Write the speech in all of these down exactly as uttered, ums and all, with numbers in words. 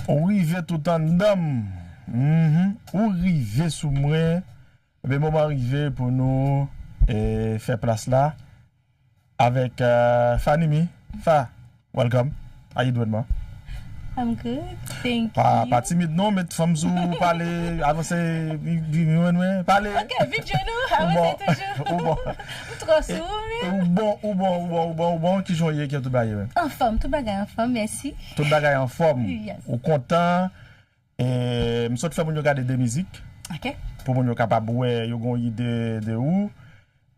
Ou rive tout anndan m. Mhm. Ou rive sou mwen. Ebyen, moman rive pou nou eh, fè plas la avèk eh, Fanimi. Fa, welcome. How you doing, ma? I'm good. Thank Pa, you. pa timid non, met fanm sou pale, avanse, vini jwenn mwen, pale. Ok, vin jwenn nou, avanse toujou. Ou bon. M twò sou ou, men. Ou bon, ou bon, ou bon, ou bon, ou bon, ki jan w ye, ki jan tout bagay ye, men? Anfòm, tout bagay anfòm, mèsi. Tout bagay anfòm. Yes. Ou kontan. E, m sot fè moun yo gade de mizik. Ok. Pou moun yo kapab wè, yo gen yon ide de ou.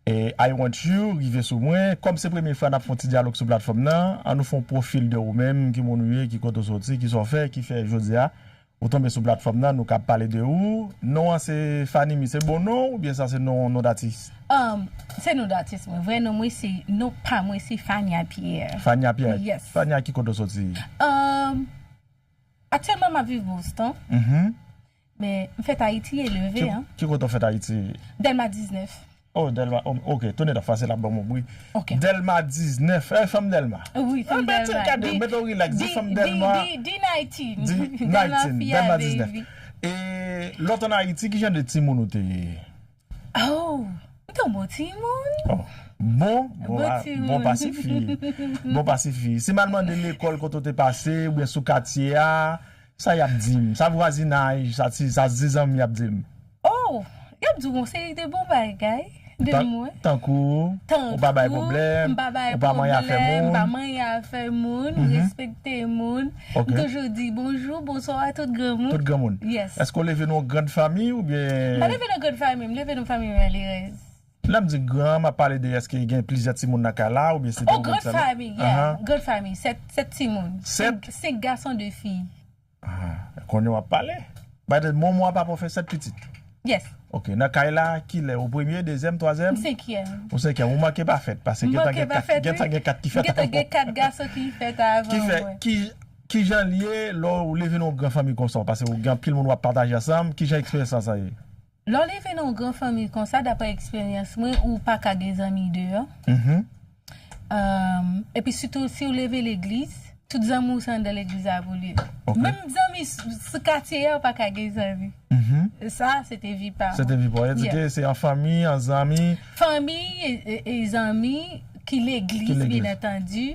E, I Want You, rive sou mwen. Kòm se premye fwa n ap fè yon ti dyalòg sou platfòm nan, an nou fè yon pwofil de ou menm, ki moun ou ye, ki kote w soti, ki sa w fè, ki fè jodi a, ou tonbe sou platfòm nan, nou kab pale de ou. Non an se Fanimi, se bon non oubyen sa se non, non datis? Um, se non datis mwen. Vrè non mwen se, non pa mwen se Fania Pierre. Fania Pierre. Yes. Fania ki kote w soti? Um, aktyèlman m ap viv Boston, Mhm. men m fèt Ayiti, eleve, Ki, hein. Ki kote w fèt Ayiti? Delma diznèf. Oh, Delma, oh, ok, tounen ta fasil ap ban m yon bri. Ok. Delma diznèf, eh, fanm Delma. Wi, fanm Ah, ben, Delma. gade, mete w relax, di fanm Delma. Di, di nineteen. Di Delma nineteen, Fia, Delma baby. diznèf. E lè w t ann Ayiti, ki jan de timoun ou te ye? Oh, m te yon bon timoun. Oh, bon, bon, Bon ah, timoun. Bon pa sifi. Bon pa sifi. Si m al mande lekòl kote w te pase, oubyen sou katye a, sa y ap di m? Sa vwazinaj, sa ti, sa zizanmi ap di m? Oh, y ap di w yon seri de bon bagay de Tan- mwen. Tankou, Tankou, ou pa bay pwoblèm, m pa bay ou pa manyen afè pwoblèm, m pa moun. Manyen afè moun, m Mhm. respekte moun, m Ok. toujou di bonjou, bonswa tout granmoun. Tout granmoun. Yes. Èske w leve nan yon grann fanmi M pa oubyen leve nan grann fanmi, m leve nan fanmi malerèz. Lè m di gran, m ap pale de èske gen plizyè timoun nan kay la oubyen se te Oh, ou grann menm sèlman? fanmi, yeah. Ahan. Grann fanmi, sèt, sèt timoun. Sèt? Senk, senk gason, de fi. Ah, konnen w ap pale. Bay de mon mwa papa w fè sèt pitit. Yes. Ok, nan kay la, kilè? Ou premye, dezyèm, twazyèm? M senkyèm. Ou senkyèm. Ou manke pa fèt, paske M gentan manke gen pa kat, fèt, gentan wi. gen kat ki fèt Gentan avan. Gen kat gason ki fèt avan Ki fè, mwen. Ki, ki jan l ye, lè w leve nan yon gran fanmi konsa, paske w gen anpil moun w ap pataje ansanm, ki jan eksperyans sa ye? Lè w leve nan yon gran fanmi konsa, daprè eksperyans mwen, ou pa ka gen zanmi deyò. Mhm. Um, epi sitou si w leve legliz, tout zanmi w se anndan legliz la pou l ye. Ok. Menm zanmi s- sou katye a, ou pa ka gen zanmi. Mhm. Sa, se te vi pa Se te vi pa w. Di ke se an fanmi, an zanmi. Fanmi e, e, e zanmi ki legliz, Ki legliz. Byen antandi.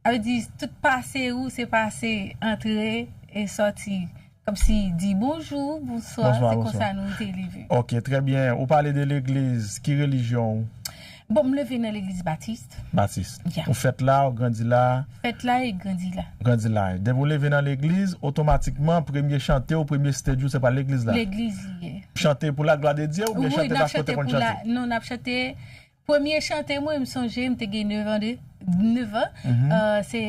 Sa vle di, tout pase ou, se pase antre e sòti. Kòmsi di bonjou, bonswa, Bonswa, se bonswa. Konsa nou te leve. Ok, trè byen. Ou pale de legliz, ki relijyon ou? Bon, m leve nan legliz batis. Batis. Yeah. Ou fèt la, ou grandi la? Fèt la e grandi la. Grandi la. Depi ou leve nan legliz, otomatikman, premye chante ou, premye stage ou, se pa legliz la? Legliz li ye. Chante pou la glwa de Dye oubyen Wi, chante n ap paske w te chante konn pou la. Chante? Non, n ap chante. Premye chante mwen, m sonje, m te gen nèf an de, nèf an. Mhm. Euh, se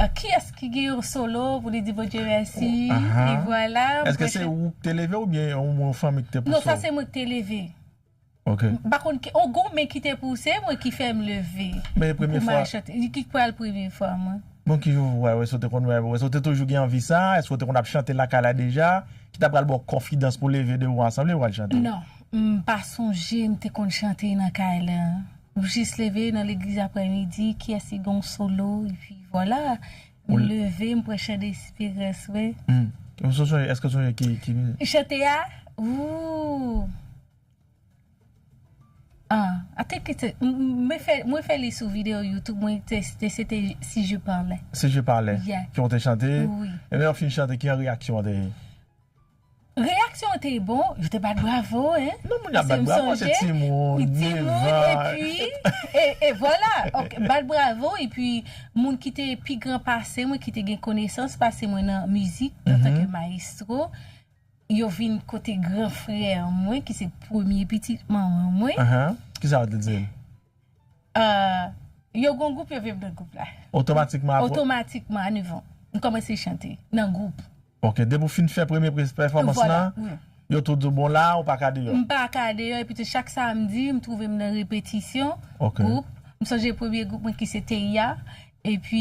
euh, kiyès ki gen yon solo pou li di Bondye mèsi? Aha. E vwala. Èske se ou ki te leve oubyen yon moun fanmi ki te pouse? Non, sa se mwen ki te leve. Ok. M pa konn ki, on gon men ki te pouse mwen ki fè m leve. Men premye Pou m fwa. Al chante. Li ki pral premye fwa mwen. Bon, ki jan w wè, èske w te konn wè, èske w te toujou gen anvi sa, èske w te konn ap chante lakay la deja, ki ta pral ba w konfidans pou leve de ou ansanm, ou al chante? Non, m pa sonje m te konn chante nan kay la. M jis leve nan legliz aprèmidi, kiyès ki gen yon solo, epi vwala. M leve, m pran chan de esperans, wi. Hmm. Ou sonje, èske w sonje ki, ki mizik? Chante a, ooh. Ah, I think it's a, m- m- mwen fè, mwen fè li sou videyo YouTube, mwen te, te, se te Si je parlais. Si je parlais. Yeah. Ki w te chante. Wi. E lè w fin chante, ki jan reyaksyon an te ye? Reyaksyon an te bon, yo te bat bravo, hein. Non, moun yo ap bat bravo, se timoun, Timoun, nèf an. Epi, e, e vwala, ok, bat bravo, epi moun ki te pi gran pase mwen, ki te gen konesans pase mwen nan mizik, antanke maestro, yo vin kote gran frè mwen, ki se premye pitit manman mwen. Ahan. Ki sa yo te di l? Euh, yo gon gwoup, yo vin nan gwoup la. Otomatikman apre. Otomatikman, a nèf an, m kòmanse chante nan gwoup. Ok, depi w fin fè premye pre- pèfòmans Vwala, lan, wi. Yo tou di w bon la, ou pa ka deyò. M pa ka deyò, epi tou chak samdi, m twouve m nan repetisyon Ok. Gwoup. M sonje premye gwoup mwen ki se Teya. Epi,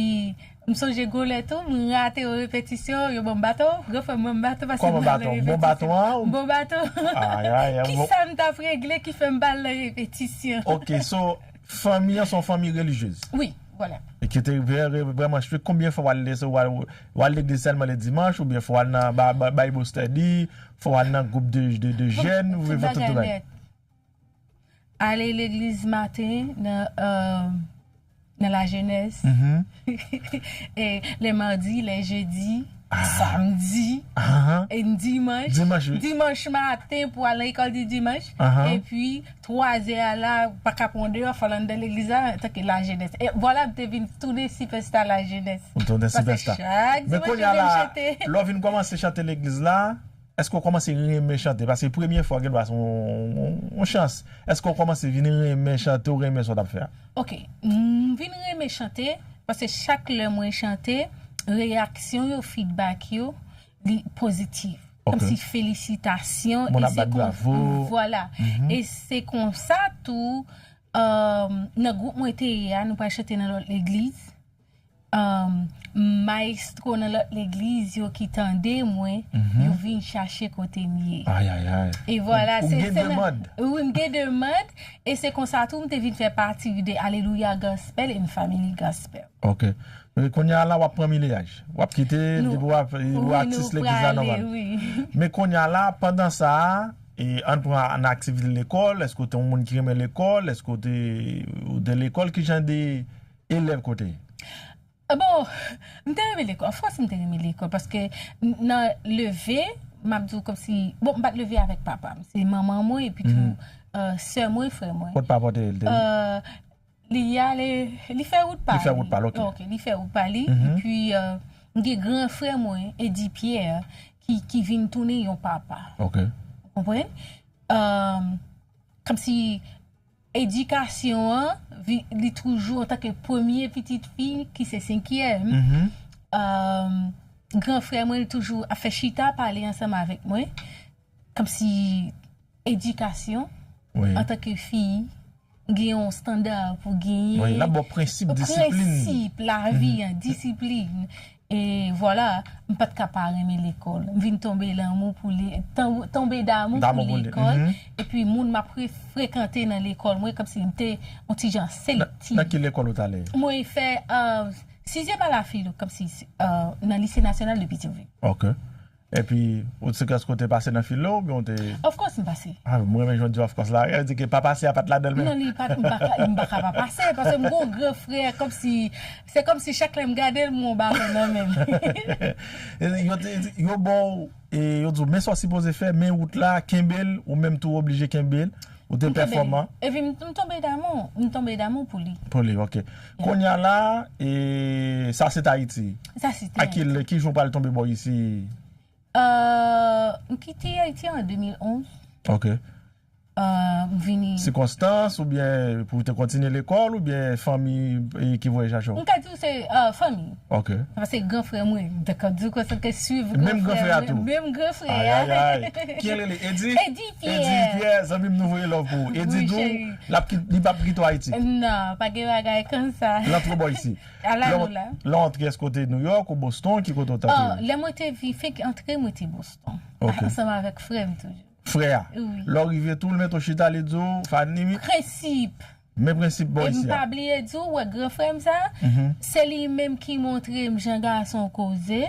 m sonje gon lè tou, m rate yon repetisyon, yo ban m baton, gran frè m ban m baton, paske m Kòman pral nan baton? Bon repetisyon. Baton an? Ou... Bon baton. Ay, ay, ay, bon. Kisa m t ap regle ki fè m pa al nan repetisyon? Ok, so, fanmi an se yon fanmi relijyez? Wi. Vwala. E ki te vrè- vrè- vrèman strik. Konbyen fwa w al lese, w al, w al legliz sèlman le dimanch, oubyen fwa w al nan ba- ba- Bible study, fwa w al nan gwoup de, de, de jèn, oubyen fwa tout bagay? Ale legliz maten nan euh, nan lajenès. E le madi, le jedi, samdi, Ahan. e dimanch. Dimanch, wi. Dimanch maten pou al nan lekòl di dimanch. Ahan. Epi twa zè a la, pa ka pran deyò, fò l anndan legliz la, antanke lajenès. E vwala, m te vin tounen sipèsta lajenès. Ou tounen Paske sipèsta. Chak Men dimanch kounye yo a vin la, chante. Lè w vin kòmanse chante legliz la, èske w kòmanse renmen chante? Paske premye fwa, gen dwa se yon, yon, yon chans. Èske w kòmanse vin renmen chante, ou renmen sa w t ap fè a? Ok, m vin renmen chante, paske chak lè mwen chante, reyaksyon yo, feedback yo, li pozitif. Ok. Kòmsi felisitasyon. Moun E ap se bat kon- bravo. Vwala. E se konsa tou, um, nan gwoup mwen te ye a, nou pral chante nan lòt legliz. Um, maestro nan lòt legliz yo ki tande mwen, yo vin chache kote m ye. Ay, ay, ay. E vwala, Ou se gen se nan- demann. Wi, m gen demann. E se konsa tou, m te vin fè pati de Alelouya Gospel e m Family Gospel. Ok. Men kounye a la, w ap pran mileyaj. W ap kite, Nou- depi w ap, depi w Wi, atis nou legliz la prale, nòmal. Wi. Men kounye a la, pandan sa a, e, ann pran nan aktivite lekòl, èske w te yon moun ki renmen lekòl, èske w te, w te lekòl, ki jan de elèv kote? Ah, bon, m te renmen lekòl. Of course, m te renmen lekòl. Paske n- nan leve, m ap di w kòmsi, bon, m pa t leve avèk papa m. Se manman mwen, epi tou, euh, sè mwen, frè mwen. Kot papa w te ye? L te Euh, li ale, li fè wout pa Li fè wout pa l, ok. Ok, li fè wout pa li. Epi, euh, m gen gran frè mwen, Eddie Pierre, ki, ki vin tounen yon papa. Ok. Ou konprann? Euh, kòmsi edikasyon an, vi- li toujou antanke premye pitit fi ki se senkyèm. Euh, gran frè mwen, li toujou ap fè chita pale ansanm avèk mwen. Kòmsi edikasyon, Wi. Antanke fi, gen yon estanda pou genyen. Wi, l ap ba w prensip, disiplin. Prensip lavi an, disiplin. E vwala, m pa t ka pa renmen lekòl. M vin tonbe lanmou pou li, ton- tonbe damou Damou pou pou li, lekòl. mhm. Epi moun m ap fre- frekante nan lekòl mwen, kòmsi m te yon ti jan selektif. Nan ki lekòl ou t ale? Mwen fè euh, sizyèm a la filo, kòmsi euh, nan Lise Nasyonal de Petyonvil. Ok. Epi, ou se klas kote pase nan filo oubyen ou te Of course, m pase. Ah, mwen renmen jan w di of course la. Yo di ke pa pase a pa t ladan l menm. Non, li pa, m pa ka, m pa ka pa pase, paske m gon gran frè, kòmsi, se kòmsi chak lè m gade l, m gon baton nan men m. E yo te, yo ba w, e yo di w, men sa w sipoze fè, men wout la, kenbe l, ou menm tou oblije kenbe l, ou te pèfòman. Epi m, m tonbe damou, m tonbe damou pou li. Pou li, ok. Kounye a la, e sa se t Ayiti. Sa se te A ki, ki jou w pral tonbe bò isi? Euh, m kite Ayiti an de mil onz. Ok. Euh, m vini. Sikonstans oubyen pou w te kontinye lekòl oubyen fanmi e, ki voye chache w? M ka di w se euh, fanmi. Ok. Paske gran frè mwen, m te ka di w konsa ke swiv Menm gran frè a tou? Menm gran frè Ay, a. Ay, ay. Ki rele li? Edi? Edi Pierre. Edi Pierre, zanmi m, nou voye love pou ou. Edi Wi, di w, cheri. L ap kit- li p ap kite w Ayiti. Non, pa gen bagay konsa. L ap twò bò isi. Ala Lè nou w- la. Lè w antre, èske w te Nouyòk ou Boston? Ki kote w t Ah, antre? Lè mwen te vi, fenk antre, mwen te Boston. Ok. Ansanm avèk frè m toujou. Frè a. Wi. Lè w rive tou, l mete w chita, li di w, Fanny, Prensip. men prensip bò E m isi pa a. Bliye di w, wè, gran frè m sa, se li menm ki montre m jan gason koze.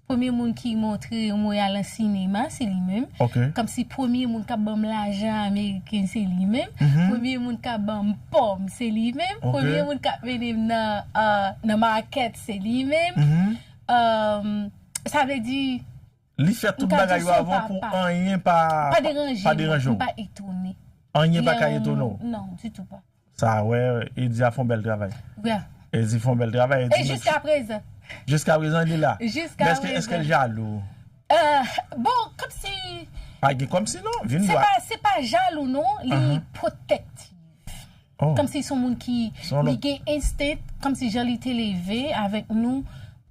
Premye moun ki montre m wè al nan sinema, se li menm. Ok. Kòmsi premye moun k ap ban m lajan ameriken, se li menm. Premye moun k ap ban m pòm, se li menm. Ok. Premye moun k ap mennen m nan, euh, nan makèt, se li menm. Euh, sa vle di, Li fè tout m ka bagay di yo se avan pou papa. Anyen pa, Pa deranje pa mwen, deranje w. M pa etone. Anyen pa ka Lè etone w. Non, ditou pa. Sa wè, Edi a fè yon bèl travay. Yeah. Edi fè yon bèl travay. E jiska prezan. Jiska prezan, li la. Jiska Men èske, èske prezan. l jalou? Euh, bon, kòmsi Pa gen kòmsi non, vin se dwa. Pa, se pa jalou non, li pwotektif. Oh. Kòmsi se yon moun ki Se yon li lòt- gen ensten, kòmsi jan li te leve avèk nou,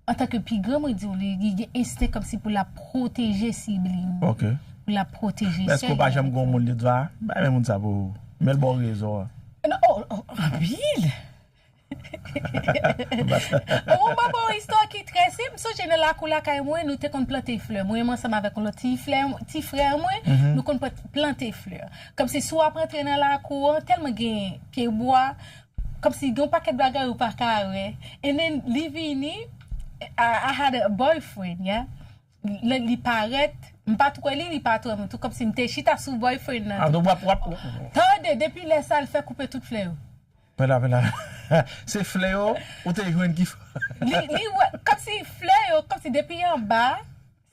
antanke pi gran, mwen di w, li, li gen ensten kòmsi pou l ap pwoteje sibling. Ok. Pou l ap pwoteje Men èske sè w pa li. Janm gen yon moun li di w, ah, bay men moun sa pou ou? Men l ba w rezon an. Non, oh, oh, anpil. Bon, mwen ba w istwa ki trè senp. M sonje nan lakou lakay mwen, nou te konn plante flè. Mwen menm ansanm avèk yon lòt ti flè, ti frè mwen, nou konn plant- plante flè. Kòmsi si w ap rantre nan lakou an, tèlman gen pye bwa, Kòmsi gen yon pakèt bagay ou pa ka wè. And then, li vini, I, I had a boyfriend, yeah. Lè li parèt, m pa t wè li, li pa t wè mwen tou, kòmsi m te chita sou boyfriend nan. Ah, donc, w ap, w ap, Tande, depi lè sa, l fè koupe tout flè yo. Pela, pela. Se flè yo, ou te jwenn ki. Li, li wè, kòmsi flè yo, kòmsi depi anba,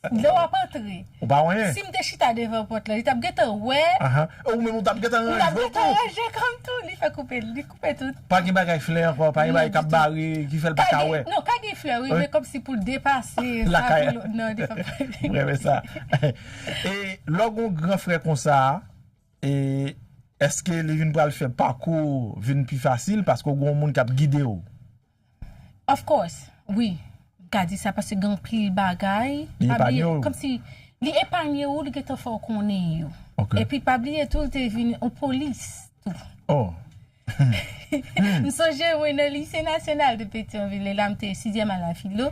lè w ap antre. Ou pa wè anyen? Si m te chita devan pòt la, li t ap gentan wè. Aha. Ou menm ou t ap gentan Li t ap ranje gentan tou. Ranje kòm tou, li fè koupe, li koupe tout. Pa gen bagay flè ankò, pa gen Non, bagay k ap ditou. bare, ki fè l pa ka wè. Non, ka gen flè, wi, Wi. Men kòmsi pou l depase sa, Lakay. Pou l, non, li pa. M renmen sa. E lè w gen yon gran frè konsa, e èske li vin pral fè pakou vin pi fasil paske w gen yon moun k ap gide w? Of course, wi. M ka di sa paske gen anpil bagay. Li epanye w. Kòmsi li epanye w, li gentan fè w konnen yo. Ok. Epi pa bliye tou, li te vin yon polis tou. Oh. M sonje mwen nan lise nasyonal de Petyonvil, e la m te sizyèm a la filo.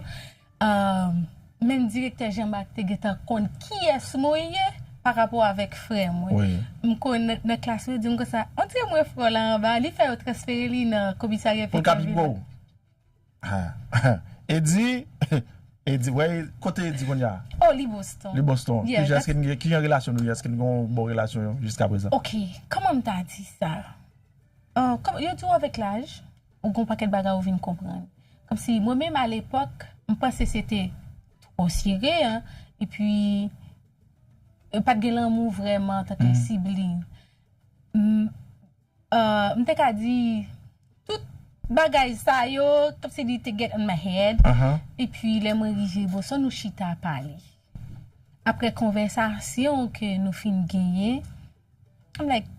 Um, menm direktè Jean Marc te gentan konn kiyès mwen ye pa rapò avèk frè mwen. Wi. M konn nan, nan klas yo di m konsa, on dirait mwen frè w la anba, li fè yo transfere li nan komisarya Pou l ka pi Petyonvil. Gwo. Ah. Edi, Edi, wè, kote Edi kounye a? Oh, li Boston. Li Boston. Yeah, Kijan, that's- èske n gen, kijan relasyon nou ye? Èske n gen yon bon relasyon jiska prezan? Ok, kòman m ta di sa? Uh, kòm, yo di w avèk laj, ou gon pakèt bagay ou vin konprann. Kòmsi mwen menm alepòk, m panse se te twò sere, an, epi e pa t gen lanmou vrèman antanke sibling. M, uh, m te ka di tout bagay sa yo, kòmsi li te get on my head. Ahan. Epi lè mwen rive Boston, nou chita pale. Apre konvèsasyon ke nou fin genyen, I'm like,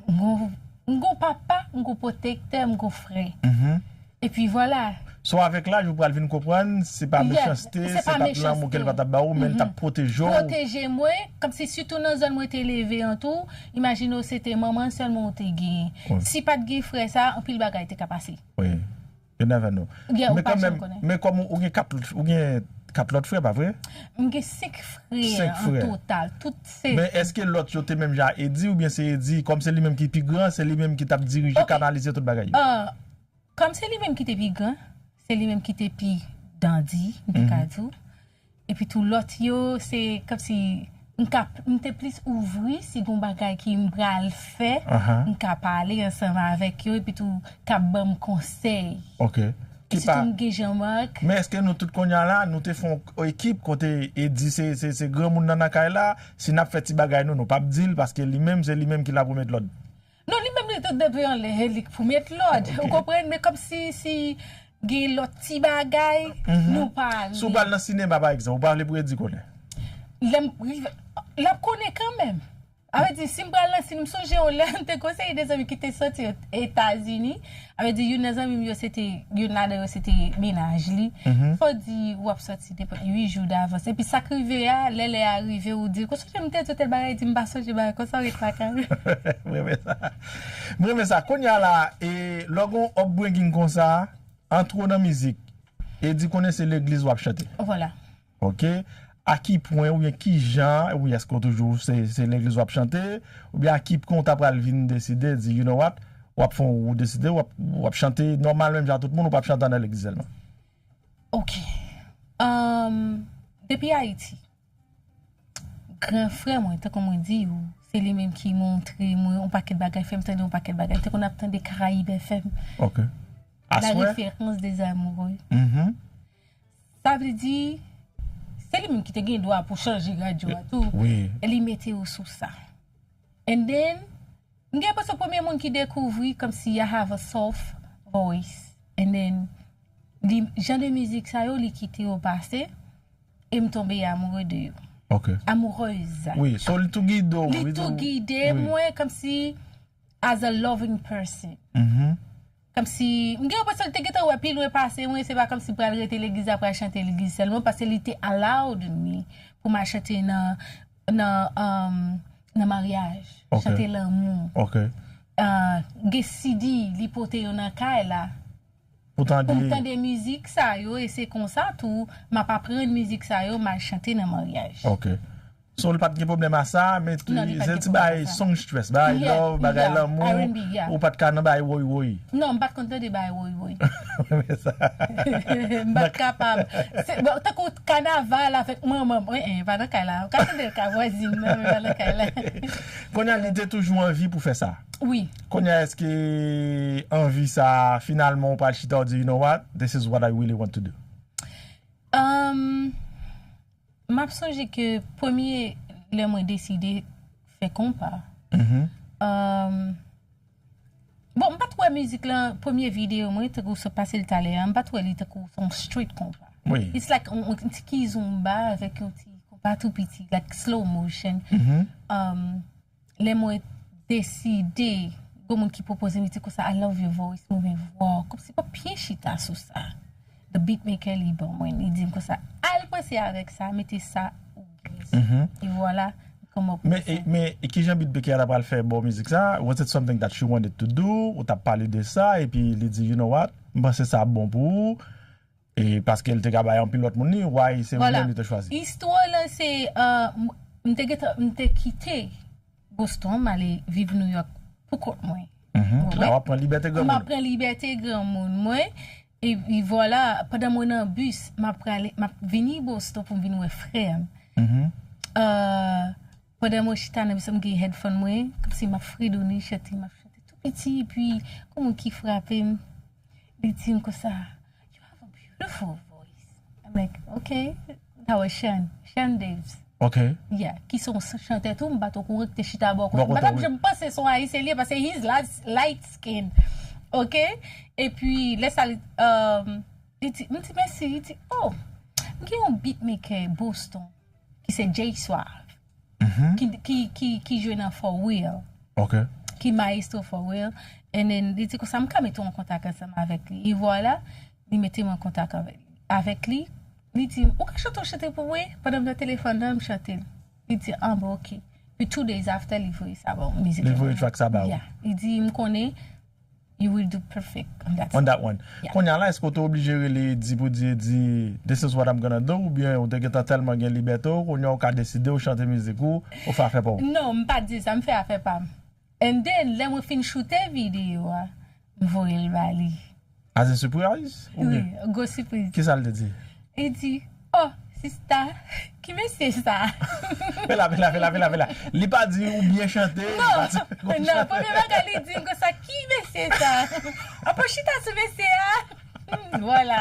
m gon, m gon papa, m gon pwotektè, m gon frè. Mhm. Epi vwala. So avèk laj ou pral vin konprann se pa Yeah, mechanste, se se pa pa t lanmou ke l pa t ap ba ou, men l t ap pwoteje w. Pwoteje mwen, kòmsi sitou nan zòn mwen te leve an tou, imajine w se te manman sèlman ou te genyen. Wi. Si pa t gen frè sa, anpil bagay te ka pase. Wi. You never know. Yeah, ou Men pa janm kanmenm, konnen. Men kòm ou gen kat lòt, ou gen kat lòt frè, pa vre? M gen senk frè Senk an frè. Total. Tout se Men èske lòt yo te menm jan a Edi oubyen se Edi, kòm se li menm ki pi gran, se li menm ki t ap dirije, Ok. Kanalize tout bagay yo? Ah, kòm se li menm ki te pi gran, se li menm ki te pi dandi, m te ka di w. Epi tou lòt yo, se kòmsi m ka, m te plis ouvri si gon bagay ki m pral fè, Ahan. M ka pale ansanm avèk yo, epi tou k ap ban m konsèy. Ok. Ki pa. Sitou m gen Jean Marc. Men èske nou tout kounye a la, nou te fè yon ekip kote Edi se, se, se granmoun nan nan kay la, si n ap fè ti bagay nou, nou p ap di l, paske li menm, se li menm ki la pou met lòd. Non, li menm li te depi anlè, e li k pou met lòd. Ok. Ou konprann? Men kòmsi, si gen lòt ti bagay, nou pale. Si w pral nan sinema, pa egzanp, ou pa vle pou Edi konnen? Lè m rive, l ap konnen kanmenm. A vle di, si m pral nan sinema, m sonje yon lè, m te konseye de zanmi ki te soti Etazini. A vle di, youn nan zanmi m yo, se te, youn ladan yo, se te mennaj li. Fò di, w ap soti depi uit jou davans. Epi sa k rive a, lè lè a rive, ou di, ou sonje m te di w tèl bagay, di m pa sonje bagay konsa, ou ret lakay ou. M renmen sa. M renmen sa. Kounye a la, e lè w gen yon upbringing konsa, antre w nan mizik, Edi konnen se legliz w ap chante. Vwala. Ok? A ki pwen oubyen ki jan, oubyen èske w toujou se, se legliz w ap chante, oubyen a ki pwen w ta pral vin deside, di, you know what, w ap fè, w deside, w ap, w ap chante nòmal menm jan tout moun, ou p ap chante nan legliz sèlman? Ok. Um, depi Ayiti, gran frè mwen, tankou mwen di w, se li menm ki montre mwen yon pakèt bagay, fè m tande yon pakèt bagay. Tankou n ap tande Caraïbes F M, Ok. La Aswè? Référence des Amoureux. Mhm. Sa vle di, se li menm ki te gen dwa pou chanje radyo a tou. Wi. E li mete w sou sa. And then, m gen enpresyon premye moun ki dekouvri kòmsi I have a soft voice. And then, li, jan de mizik sa yo, li kite yo pase, e m tonbe amoureux de yo. Ok. Amoureuse. Wi, so li tou gide w. Li tou gide wi. Mwen kòmsi as a loving person. Mhm. Kòmsi, m gen enpresyon li te gentan wè pi lwen pase mwen, se pa kòmsi pral rete legliz la, pral chante legliz sèlman, paske li te allowed me pou m al chante nan, nan, um, nan maryaj, Ok. Chante lanmou. Ok. Ah, gen C D, li pote yo nan kay la. Pou tande. Pou m tande mizik sa yo, e se konsa tou, m ap aprann mizik sa yo, m al chante nan maryaj. Ok. So, li pa t gen pwoblèm a sa, men Non, li pa t se gen ti pwoblèm a bagay sa. Songstress, bagay Yeah, love, bagay yeah, lanmou, R and B, yeah. Ou pa t ka nan bagay woy woy. Non, m pa t konn tande bagay woy woy. Men sa. M pa t kapab. Se- bon, Tankou kanaval avèk manman m, eh, eh, pa nan kay la. Ou ka tande l ka vwazin nan, men pa nan kay la. Kounye a, li te toujou anvi pou fè sa. Wi. Kounye a, èske anvi sa, finalman, ou pral chita, ou di, you know what, this is what I really want to do. Um, m ap sonje ke premye lè mwen deside fè konpa. Mhm. Um, bon, m pa t wè mizik lan, premye videyo mwen, tankou sa pase l talè a, m pa t wè li tankou se yon street konpa. Wi. It's like yon, yon ti kizomba avèk yon ti konpa tou piti, like slow motion. Mhm. Um, lè mwen deside, gon moun ki pwopoze m, li di konsa, I love your voice, mwen men, wow, kòmsi pa byen chita sou sa. The beatmaker li ban mwen, li di m konsa, al panse avèk sa, mete sa ou gen. Mhm. E vwala, m come up Men, with e, it. men e ki jan beat maker la pral fè ba w mizik sa? Was it something that you wanted to do? Ou t ap pale de sa, epi li di, you know what? M panse sa ap bon pou ou. E paske l te ka bay anpil lòt moun li, why se ou Vwala. Menm li te chwazi? Istwa lan se, uh, m m te gentan, m te kite Boston, m ale viv New York pou kont mwen. Mhm. Ou La wè? w ap pran libète M granmoun. ap pran libète granmoun mwen. E, e vwala, pandan mwen nan bis, m ap prale, m ap vini Boston pou m vin wè frè m. Mhm. Uh, pandan mwen chita nan bis, m gen headphone mwen, kòmsi m ap fredone chante, m ap chante tou piti, epi gon moun ki frape m, li di m konsa, you have a beautiful voice. I'm like, okay, that was Sean, Sean Daves. Ok. Yeah, ki se yon chantè tou, m pa t okouran ki te chita bò Bò kote. M pa t ap kote, wi. janm panse se yon ayisyen li ye, paske he's light, light skin. Ok? Epi, lè sa, li, um, li di, m di mèsi, li di, oh, m gen yon beatmaker Boston, ki se Jay Suave, Mhm. ki, ki, ki, ki jwe nan Four Wheel, Ok. ki maestro Four Wheel. And then, li di konsa, m ka mete w an kontak ansanm avèk li. E vwala, li mete m an kontak avèk, avèk li. Li di, ou ka chante yon chante pou mwen? Pandan m nan telefòn nan, m chante l. Li di, ah, bon, ok. Puis two days after, li voye sa ba w, mizik Li la. Voye track sa ba ou. Yeah. Li di, m konnen, you will do perfect on that. On that one. Yeah. Kounye a la, èske w te oblije rele Eddie pou di, Eddie, this is what I'm gonna do, oubyen ou te gentan tèlman gen libète w, kounye a ou ka deside ou chante mizik ou, ou fè afè pa w? Non, m pa di sa, m fè afè pa m. And then, lè mwen fin choute videyo a, m voye l ba li. As a surprise? Wi, Oubyen? Gwo sipriz. Kisa l te di? Li di, oh, sista, ki mesye sa? Fè la, fè la, fè la, fè la, fè la. Li pa di ou byen chante, li pa di ou Non, premye bagay li di m konsa, ki mesye sa? Ou pa chita sou mesye a? Vwala.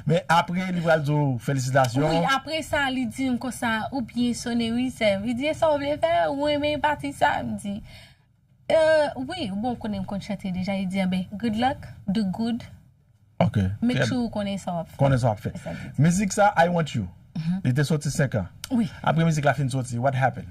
Men apre, li pral di w felisitasyon. Wi, apre sa, li di m konsa, ou byen sone wi, sè m. Li di, e sa w vle fè? Ou renmen pati sa? M di, euh, wi, bon, ou konnen m konn chante deja. Li di, anben, good luck, do good. Ok. Make Trè- sure ou konnen sa w ap fè. Konnen sa w ap fè. Se sa l di. Mizik sa, I Want You, li te soti senk an. Wi. Apre mizik la fin soti, what happened?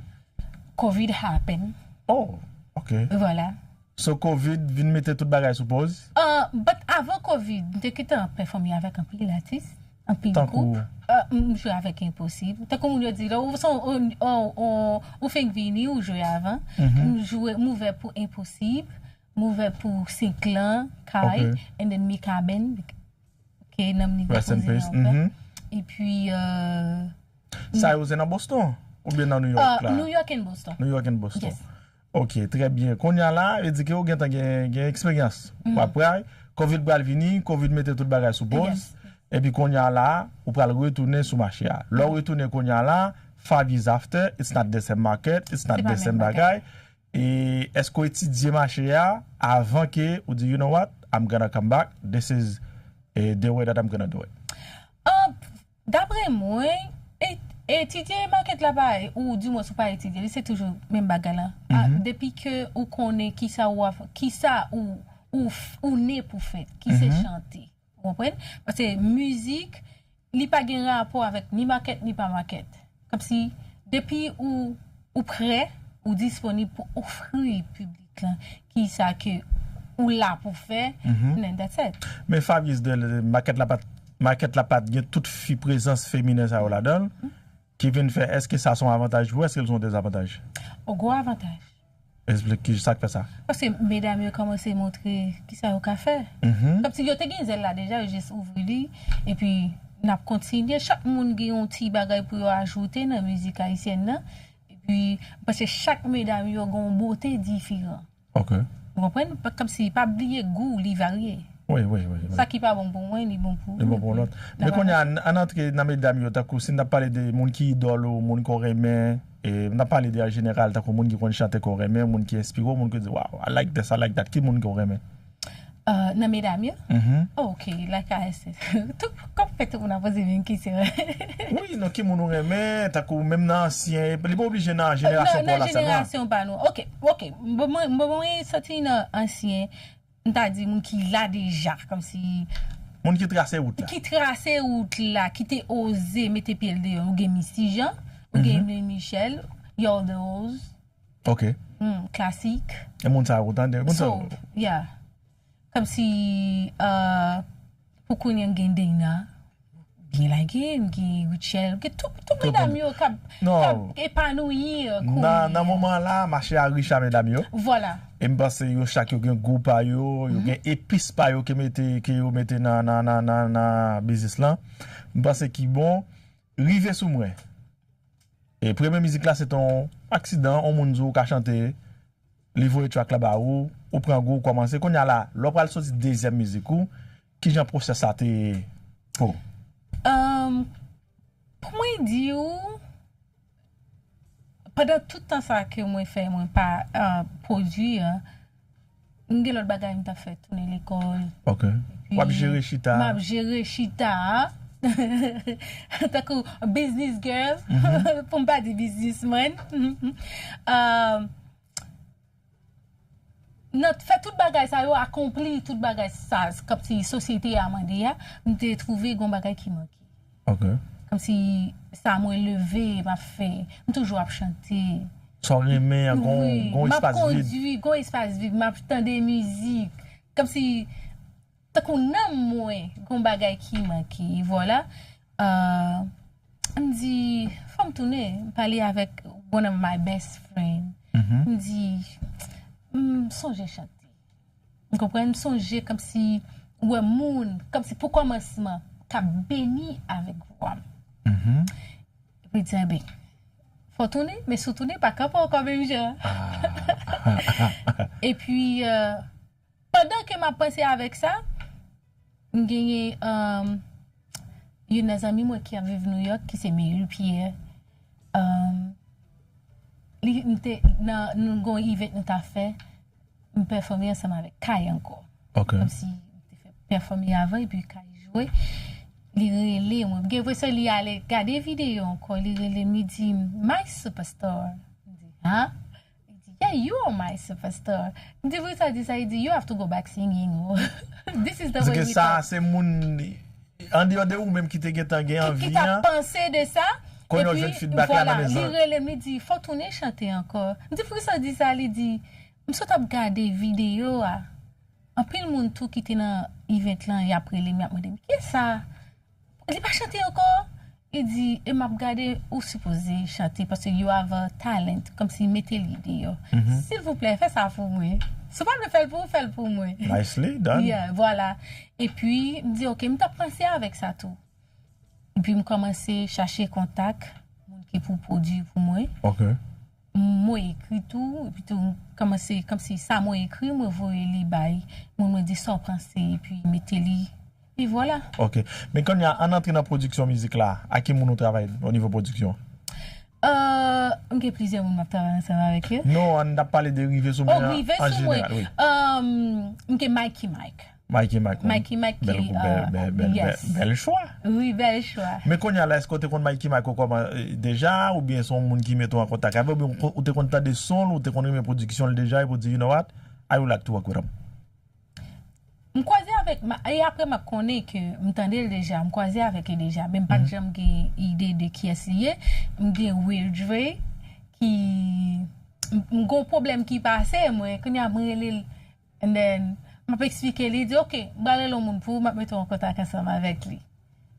Covid happen. Oh, ok. Vwala. So, Covid vin mete tout bagay sou pòz? Uh, but avan Covid, m te gentan pèfòme avèk anpil atis, anpil Tankou? Gwoup. Uh, m jwe avèk Enposib. Tankou moun yo di, lè ou se yon, yon, yon, ou fenk vini, ou jwe avan. Mhm. M jwe, m ouvè pou Enposib, m ouvè pou Senklan, Kay, Ok. and then Mikaben, ke nanm li Rest in depoze peace. ankò. Mhm. Epi, uh, Sa yo se nan Boston? Oubyen nan New York uh, la? New York and Boston. New York and Boston. Yes. Ok, trè byen. Kounye a la, e di ke ou gentan gen, gen eksperyans. Mhm. W ap pray, Covid pral vini, Covid mete tout bagay sou pòz. Yes. Epi kounye a la, ou pral retounen sou mache a. Lè w retounen kounye a la, five years after, it's not the same market, it's not Se pa the same menm bagay. Bagay. E èske w etidye mache a avan ke ou di, you know what, I'm gonna come back, this is eh, the way that I'm gonna do it? Uh, Dapre mwen, e- etidye market la pa, ou di mwen si w pa etidye li, se toujou menm bagay la. Ah, Mhm. Depi ke ou konnen kisa ou ap, kisa ou, ou, f- ou ne pou fè, ki se Mhm. chante. Ou konprann? Paske mizik, li pa gen rapò avèk ni market, ni pa market. Kòmsi, depi ou, ou prè, ou disponib pou ofri piblik lan, kisa ke ou la pou fè, Mhm. then that's it. Men five years de, de market la pa t, market la pa t gen tout fi prezans feminen sa yo ladan l, ki vin fè, èske sa se yon avantaj pou ou, èske l se yon dezavantaj? O gwo avantaj. Eksplike ki sa k fè sa. Paske medam yo kòmanse montre kisa yo ka fè. Mhm. Kòmsi yo te gen zèl la deja, yo jis ouvri li, epi n ap kontinye. Chak moun gen yon ti bagay pou yo ajoute nan mizik ayisyèn nan. Epi, m panse chak medam yo gen yon bote diferan. Ok. Ou konprann? Pa- Kòmsi, pa bliye gou, li varye. Wi, wi, wi. wi. Sa ki pa bon pou mwen, li bon pou Li bon pou lòt. Men kounye a, ann antre nan medam yo, tankou si n ap pale de moun ki idòl ou, moun ke w renmen, e n ap pale de an jeneral, tankou moun ki konn chante ke w renmen, moun ki enspire w, moun ki di, wow, I like this, I like that. Ki moun ke w renmen? Uh, nan medam yo? Mhm. Oh, ok, like I said. Tout, kòm fè tout moun ap poze menm kesyon. Wi, non, ki moun ou renmen, tankou menm nan ansyen, li pa oblije nan jenerasyon pa w la sèlman. Jenerasyon pa nou. Ok, ok. Bon, mwen, bon, mwen soti nan ansyen, m ta di moun ki la deja, kòmsi Moun ki trase wout la. Ki trase wout la, ki te oze mete pye l deyò. Ou gen Missy Jean, ou gen Emile Michel, Yoldehoz, Ok. hmm, klasik. E moun sa yo tande. Moun sa So, yeah. Kòmsi, uh, pou kounye m gen Dana, gen Lage, m gen Rutshelle, m gen tout, tout medam yo k ap Non. k ap epanouyi nan, nan moman la, mache a rich a medam yo. Vwala. E m panse yo chak yo gen gou pa yo, yo gen epis pa yo ke mete, ke yo mete nan, nan, nan, nan, nan biznis lan. M panse ki bon, rive sou mwen. E premye mizik la se te yon aksidan, yon moun di w ka chante, li voye track la ba ou, ou pran gou, ou kòmanse. Kounye a la, lè w pral soti dezyèm mizik ou, kijan pwosès sa te ye pou w? Um, pou mwen di w, pandan tout tan sa ke mwen fè, mwen pa uh, pwodui, an, m gen lòt bagay m t ap fè, tounen lekòl. Ok. W ap jere chita. M ap jere chita. Tankou business girl, pou m pa di businessman. Um, nan fè tout bagay sa yo, akonpli tout bagay sa, kòmsi sosyete a mande a, m te twouve gon bagay ki manke. Ok. Kòmsi sa mwen leve, m ap fè, m toujou ap chante. Sa w renmen an, gon, Wi, gon m ap espas vid. Kondui, gon espas vid, m ap tande mizik. Kòmsi, tankou nanm mwen, gon bagay ki manke, vwala. Uh, m di, fò m tounen, m pale avèk one of my best friend. M di, m sonje chante. M konprann, m sonje kòmsi wè moun, kòmsi pou kòmansman, k ap beni avèk vwa m. Mhm. Epi l di, enben, fò w tounen, men si w tounen, pa kanpe ankò menm jan. Epi, uh, pandan ke m ap panse avèk sa, m genyen um, youn nan zanmi mwen ki ap viv New York, ki se Mary Pierre. Um, li, m te, nan, nou gon event nou ta fè, m pèfòme ansanm avèk Kay ankò. Ok. Kòmsi m te fè pèfòme avan, epi Kay jwe. Li rele mwen. M gen enpresyon li ale gade videyo ankò. Li rele m, li di, "My superstar." M di, "Ha?" Li di, "Yeah, you are my superstar." M di, "Poukisa w di sa?" Li di, "You have to go back singing." This is the way Paske we sa, talk. Se moun andeyò de ou menm ki te gentan gen anvi Ki ta an. Panse de sa. Kounye a w Epi, jwenn feedback la vwala, nan li mezon. Rele m, li di, "Fò w tounen chante ankò." M di, "Poukisa w di sa?" Li di, "M sot ap gade videyo a. Anpil moun tou ki te nan event lan, y ap rele m, y ap mande m, 'Kiyès sa?'" Li pa chante ankò. Li di, "E m ap gade, ou sipoze chante, paske you have a talent." Kòmsi mete li deyò. Silvouplè, fè sa pou mwen. Si w pa vle fè l pou ou, fè l pou mwen. Nicely done. Yeah, vwala. Epi, m di, "Ok, m t ap panse avèk sa tou." Epi, m kòmanse chache kontak moun ki pou pwodui pou mwen. Ok. Mwen ekri tou, epi tou, m kòmanse, kòmsi sa mwen ekri, mwen voye li bay moun, mwen di sa w panse, epi mete li. E vwala. Ok. Men kounye a, ann antre nan pwodiksyon mizik la, a ki moun ou travay o nivo pwodiksyon? Uh, m gen plizyè moun m ap travay ansanm avèk yo. Non, ann ap pale de Rive Sou Oh, Mwen an, Rive an Sou Mwen. Jeneral, wi. Um, m gen Mikey Mike. Mikey Mike. Mikey Mike Bèl ki, kou, bèl, uh, bèl, bèl, yes. Bèl chwa. Wi, bèl chwa. Men kounye a la, èske w te konn Mikey Mike ou kòman, eh, deja, oubyen se yon moun ki mete w an kontak avè w, oubyen ou te konn tande son l, ou te konn renmen pwodiksyon l deja, epi w di, "You know what? I would like to work with him." M kwaze avèk, ma- e apre m ap konnen ke m tande l deja, m kwaze avèk li deja, men m pa t janm gen ide de kiyès li ye. M gen Will Dre, ki, m m gon pwoblèm ki pase, mwen, kounye a m rele l, and then, m ap eksplike li, di, "Ok, m pral rele yon moun pou ou, m ap mete w an kontak ansanm avèk li."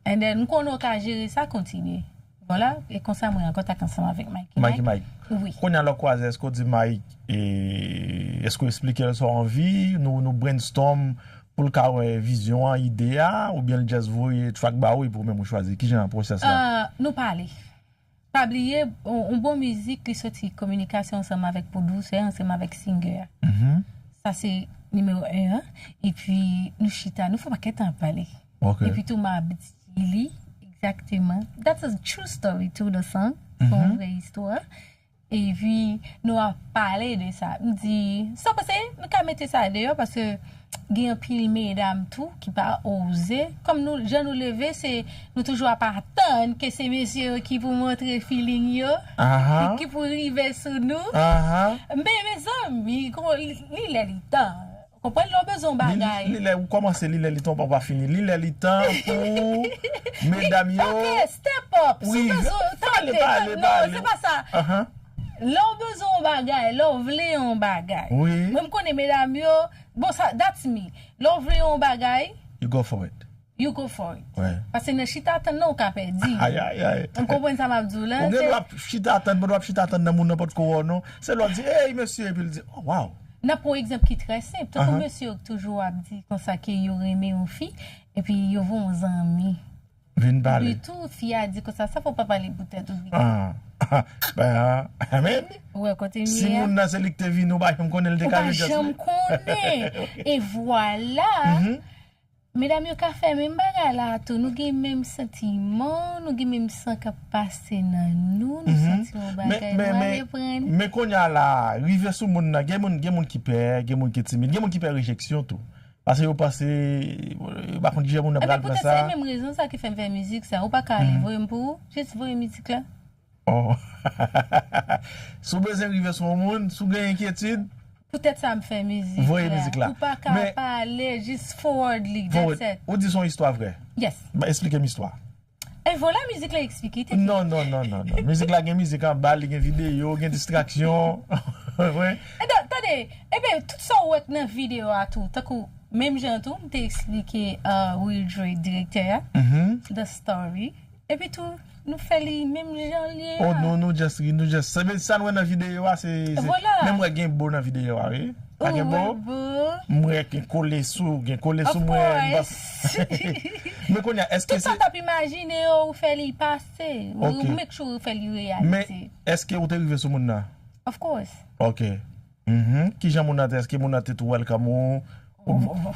And then, m konnen w ka jere sa, kontinye. Vwala, e konsa mwen an kontak ansanm avèk Mikey Mikey Mike. Mike. Wi. Kounye a lè w kwaze, èske w di Mike, e, èske w eksplike l sa w anvi, nou, nou brainstorm pou l ka wè vizyon an, ide a, oubyen l just voye track ba ou epi ou menm ou chwazi? Kijan pwosès la? Ah, nou pale. Pa bliye, yon, yon bon mizik, li soti kominikasyon ansanm avèk pwodisè, ansanm avèk singer a. Mhm. Sa se nimewo en an. Epi nou chita, nou fè yon pakèt tan ap pale. Ok. Epi tou m ap di li egzakteman. That's a true story to the song. Se yon vrè istwa. Epi nou ap pale de sa. M di, sa w panse, nou ka mete sa deyò paske gen anpil medam tou ki pa oze. Kòm nou, jan nou leve, se nou toujou ap atann ke se mesye yo ki pou montre feeling yo, Aha. ki pou rive sou nou. Aha. Men mezanmi, li, li lè li tan. Konprann lè w bezwen yon Li, bagay. li lè ou kòmanse, li lè li tan pa fini. Li lè li tan pou medam yo. Ok, step up. Si Wi, w bezwen, pale, tande, pale, non, pale. Se pa sa. Aha. Lè w bezwen yon bagay, lè w vle yon bagay. Wi. Mwen m konnen medam yo, bon sa, that's me. Lè w vle yon bagay, You go for it. you go for it. Ouais. Paske nan chita tann nan ou ka pèdi. Ay, ay, ay. M konprann sa m ap di w la. Ou gen Se- dwa chita atann, pandan w ap chita atann nan moun nan potko wè w non. Se lè w di, hey mesye, epi l di, oh wow. N ap pran yon egzanp ki trè senp. Tankou Aha. mesye yo k toujou ap di konsa ke yo renmen yon fi, epi yo voye yon zanmi. Vin Epi pale. Tou, fi a di konsa, sa fò pa pale pou tèt ou. Ah. Ben, ah, amen. Ou wè kote m Si ye a? Moun nan se li ki te vini, ou pa janm konnen l te Ou ka pa just janm konnen. E vwala. Mhm. Medam yo ka fè menm bagay la tou. Nou gen menm santiman, nou gen menm san k ap pase nan nou, nou Mhm. santi yon Men, bagay, men, nou men, ale pran li. men kounye a la, rive sou moun nan, gen moun, gen moun ki pè, gen moun ki timid, gen moun ki pè rejeksyon tou. Paske yo panse, yo pa konn kijan moun nan Ebyen, pral pran poutèt sa. Se menm rezon sa ki fè m fè mizik sa. Ou pa ka ale voye m pou ou, jis voye mizik la. Oh. Si w bezwen rive sou yon moun, si w gen enkyetid, Poutèt sa m fè mizik Voye la. Mizik la. Ou pa ka Men- pale, jis forward li, Forward. That's it. Ou di se yon istwa vrè. Yes. Ba, eksplike m istwa. E vwala mizik la eksplike. Te- Non, non, non, non, non. Mizik la gen mizik anba, li gen videyo, gen distraksyon. Wi. E dan, tande, ebyen, tout sa w wè k nan videyo a tou, tankou, menm jan tou, m te eksplike uh, Will Dre, direktè a, Mhm. the story. Epi tou, nou fè li menm jan l ye Oh, a. nou, nou just ri, nou just. Se sa nou wè nan videyo a, se. se- Vwala. Men m wè gen bo nan videyo a, wi. Pa gen bo? Ou wè bo. M wè gen kole sou, gen kole sou Of mwen. Course. Men kounye a, èske Tout sa se. W ap imajine yo, ou fè li pase. Ou Ok. Make sure ou fè li Men, reyalite. Èske ou te rive sou moun nan? Of course. Ok. Mhm. Kijan moun nan te, èske moun nan te tou welcome ou? Ou-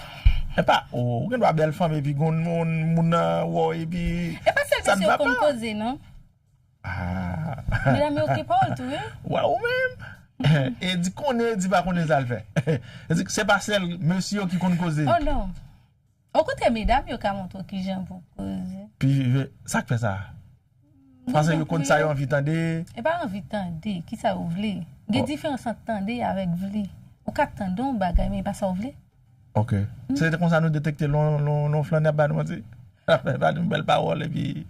E pa, ou, ou gen dwa bèl fanm epi gon moun, moun nan wè w epi. E pa sèl Sa n mesye va yo konn pa. Koze, non? Ah. Medam yo okipe w tou, wi. Wè ou menm. E di konnen, e di pa konnen sa l fè. E di se pa sèl mesye yo ki konn koze. Oh non. Okontrè, medam yo ka montre w kijan pou koze. Pi, sa k fè sa? Paske yo konn sa yo anvi tande. E pa anvi tande, kisa yo vle. Gen Oh. Diferans ant tande avèk vle. Ou ka tande yon bagay, men e pa sa w vle. Ok. Se te konsa nou detekte lon, lon, lon flannè ap ba nou manti. Ap ba nou bèl pawòl epi.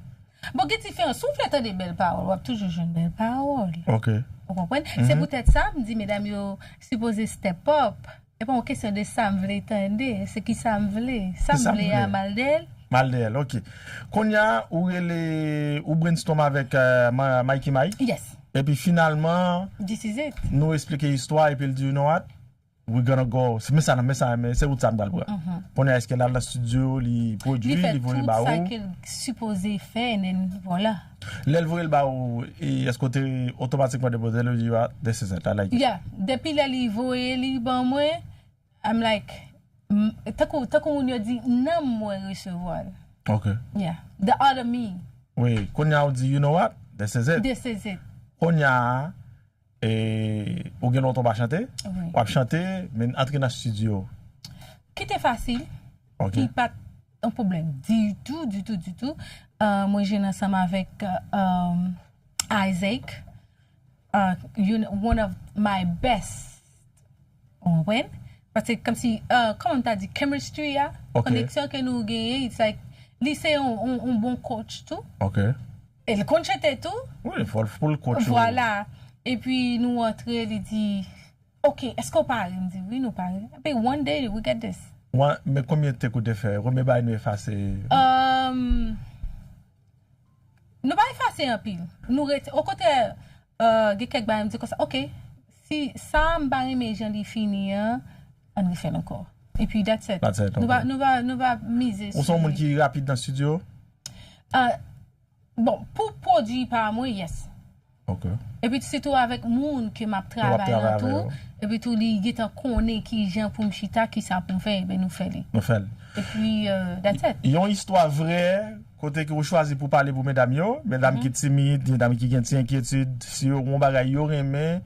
Bon, gen diferans. Si w vle tande bèl pawòl, w ap toujou jwenn bèl pawòl. Ok. Ou konprann? Se poutèt sa, m di medam yo sipoze step up. E pa yon kesyon de sa m vle tande, se ki sa m vle. Sa Se sa m m vle a vle. Mal de l. Mal de l, ok. Kounye a, ou rele, ou brainstorm avèk euh, Ma- Mikey Mike. Yes. Epi finalman, This is it. Nou eksplike istwa epi l di, you know what? We gonna go. Se men sa, men sa, men se wout sa m pral pran. Kounye a, èske l al nan studio, li pwodui, Li fè li voye tout ba sa ou? Ke l sipoze fè, and then, vwala. Lè l voye l ba ou, e èske w te otomatikman depoze l, ou di, ah, this is it, I like it. Yeah, depi lè li voye li ban mwen, I'm like, m- tankou, tankou moun yo di, nanm mwen resevwa l. Ok. Yeah, the other me. Wi, kounye a ou di, you know what? This is it. This is it. Kounye a, e, ou gen lontan w pa chante? Wi. W ap chante, men antre nan studio. Ki te fasil, Ok. Ki pa t yon pwoblèm ditou, ditou, ditou. Uh, mwen jwenn ansanm avèk uh, um, Isaac, uh, you know, one of my best. Ou konprann? Paske kòmsi, uh, kòman m ta di, chemistry a, Ok. Koneksyon ke nou genyen, it's like, li se yon, yon, yon bon coach tou. Ok. E l konn chante tou. Wi, fò l pou l coach ou. Vwala. Epi nou antre, li di, ok, èske w pare? M di, wi, nou pare. Epi one day, we get this. Wan, men konbyen tek ou te fè? Konbyen bagay nou efase? Um, nou pa efase anpil. Nou rete, okontrè, uh, gen kèk bagay m di konsa, ok, si sa m pa renmen jan li fini an, ann refè l ankò. Epi that's it. That's it, nou pa, ok. Nou pa, nou pa mize sou. Ou se yon moun ki rapid nan estidyo? Ah, bon, pou pwodui pa mwen, yes. Ok. Epi sitou avèk moun ke m ap travay lan tou. Epi tou li gentan konnen ki jan pou m chita, ki sa pou m fè, ebyen nou fè li. Nou fè l. Epi, euh, that's it. Yon istwa vrè, kote ke ou chwazi pou pale pou medam yo, medam ki timid, medam ki gen ti enkyetid, si yo gen yon bagay yo renmen,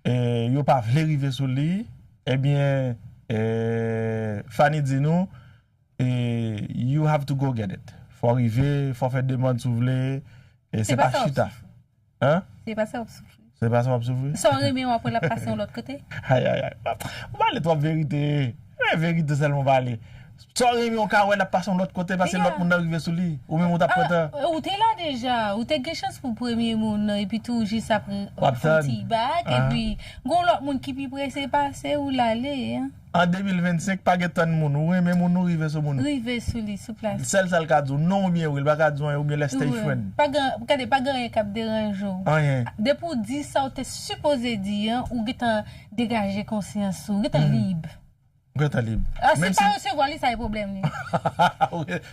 e yo pa vle rive sou li, ebyen, e, Fanny di nou, e, you have to go get it. Fò rive, fò fè demann si w vle, e se pa chita. Hein? Se pa sa w ap soufri. Se pa sa w ap soufri? Sa w renmen w ap wè l ap pase yon lòt kote? Ay, ay, ay. Ou pale twòp verite. E verite sèlman w pale. Sa w renmen w ka wè l ap pase yon lòt kote, pase lòt moun nan rive sou li. Ou menm ou t ap kontan. Ah, ou te la deja. Ou te gen chans pou premye moun nan, epi tou jis apre w ap fè yon ti bak, epi gon lòt moun ki pi prese pase ou l ale, hein. An de mil vennsenk, pa gen tann moun. Ou renmen moun, ou rive sou moun. Rive sou li, sou plas. Sèl sa l ka di w, non oubyen wi, l pa ka di w anyen, oubyen let's stay friend. Pa gen, gade, pa gen anyen k ap deranje w. Anyen. Depi w di sa w te sipoze di an, ou gentan degaje konsyans ou, ou gentan lib. Ou gentan lib. Ah, si l pa resevwa li, sa e pwoblèm li.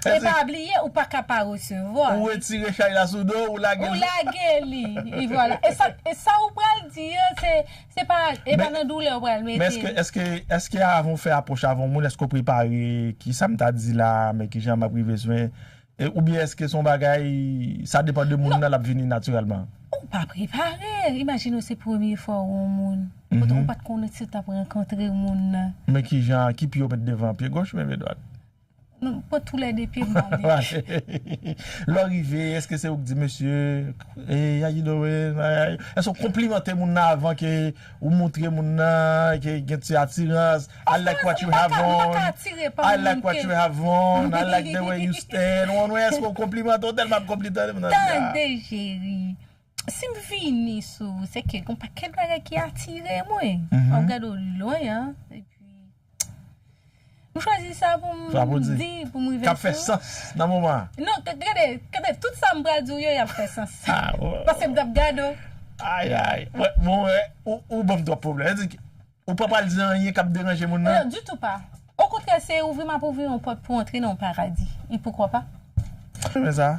E pa bliye, ou pa ka pa resevwa. Ou retire chay la sou do, ou lage li. Ou lage li. E vwala. E sa, e sa ou pral di an, se Se pa, e pa nan doulè ou pral mete. Men èske, èske, èske avan w fè apwòch avè yon moun, èske w prepare ki sa m ta di la, men ki jan m ap rive sou mwen? E, oubyen èske se yon bagay, sa depann de moun nan, l ap vini natirèlman? Ou pa prepare. Imajine w se premye fwa w wè yon moun. Kote ou pa t konnen si w t ap rankontre moun nan. Men ki jan, ki pye w met devan, pye goch oubyen pye dwat? Non, pran tou lè de pye m ale. Lè w rive, èske se ou k di, "Mesye, eh, how you doing?" Èske w konplimante moun nan avan ke ou montre moun nan ke gen ti atirans? "I like what you have on. I like what you have on. I like the way you stand." Ou wè, èske w konplimante, ou tèlman ap konplimante moun nan? Tande, cheri. Si m vini sou ou, se ke gon pakèt bagay ki atire mwen. M ap gade w lwen an, epi m chwazi sa pou m di, pou m rive sou ou. K ap fè sans nan moman an. Non, gade, gade, tout sa m pral di w yo, y ap fè sans. Paske m t ap gade w. Ay, ay. Bon, ou, ou ban m twòp pwoblèm. Ou pa pral di anyen k ap deranje moun nan? Non, ditou pa. Okontrè, se ouvri m ap ouvri yon pòt pou antre nan yon paradi. E poukwa pa? Mwen renmen sa.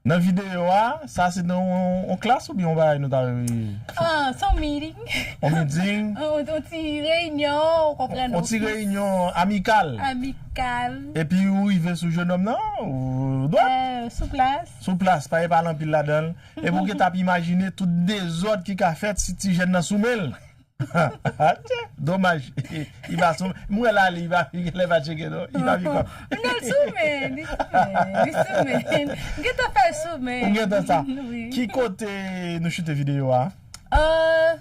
Nan videyo a, sa se nan yon, yon klas oubyen yon bagay nou ta... Ah, se yon meeting. Yon meeting? Yon, yon ti reyinyon, ou konprann? Yon ti reyinyon amikal. Amikal. Epi ou rive sou jenòm nan, ou dwat? Euh, sou plas. Sou plas, pa gen pale anpil ladan l. Epi ou gentan ap imajine tout dezòd ki ka fèt si ti jèn nan sou men l. Domaj. Li pa sou, m wè l ale, li pa, li genlè pa tcheke non. Li pa vin kòm. Non, l sou men, li sou men, li sou men. M gentan fè l sou men. Ou gentan sa. Wi. Ki kote nou choute videyo a? Euh,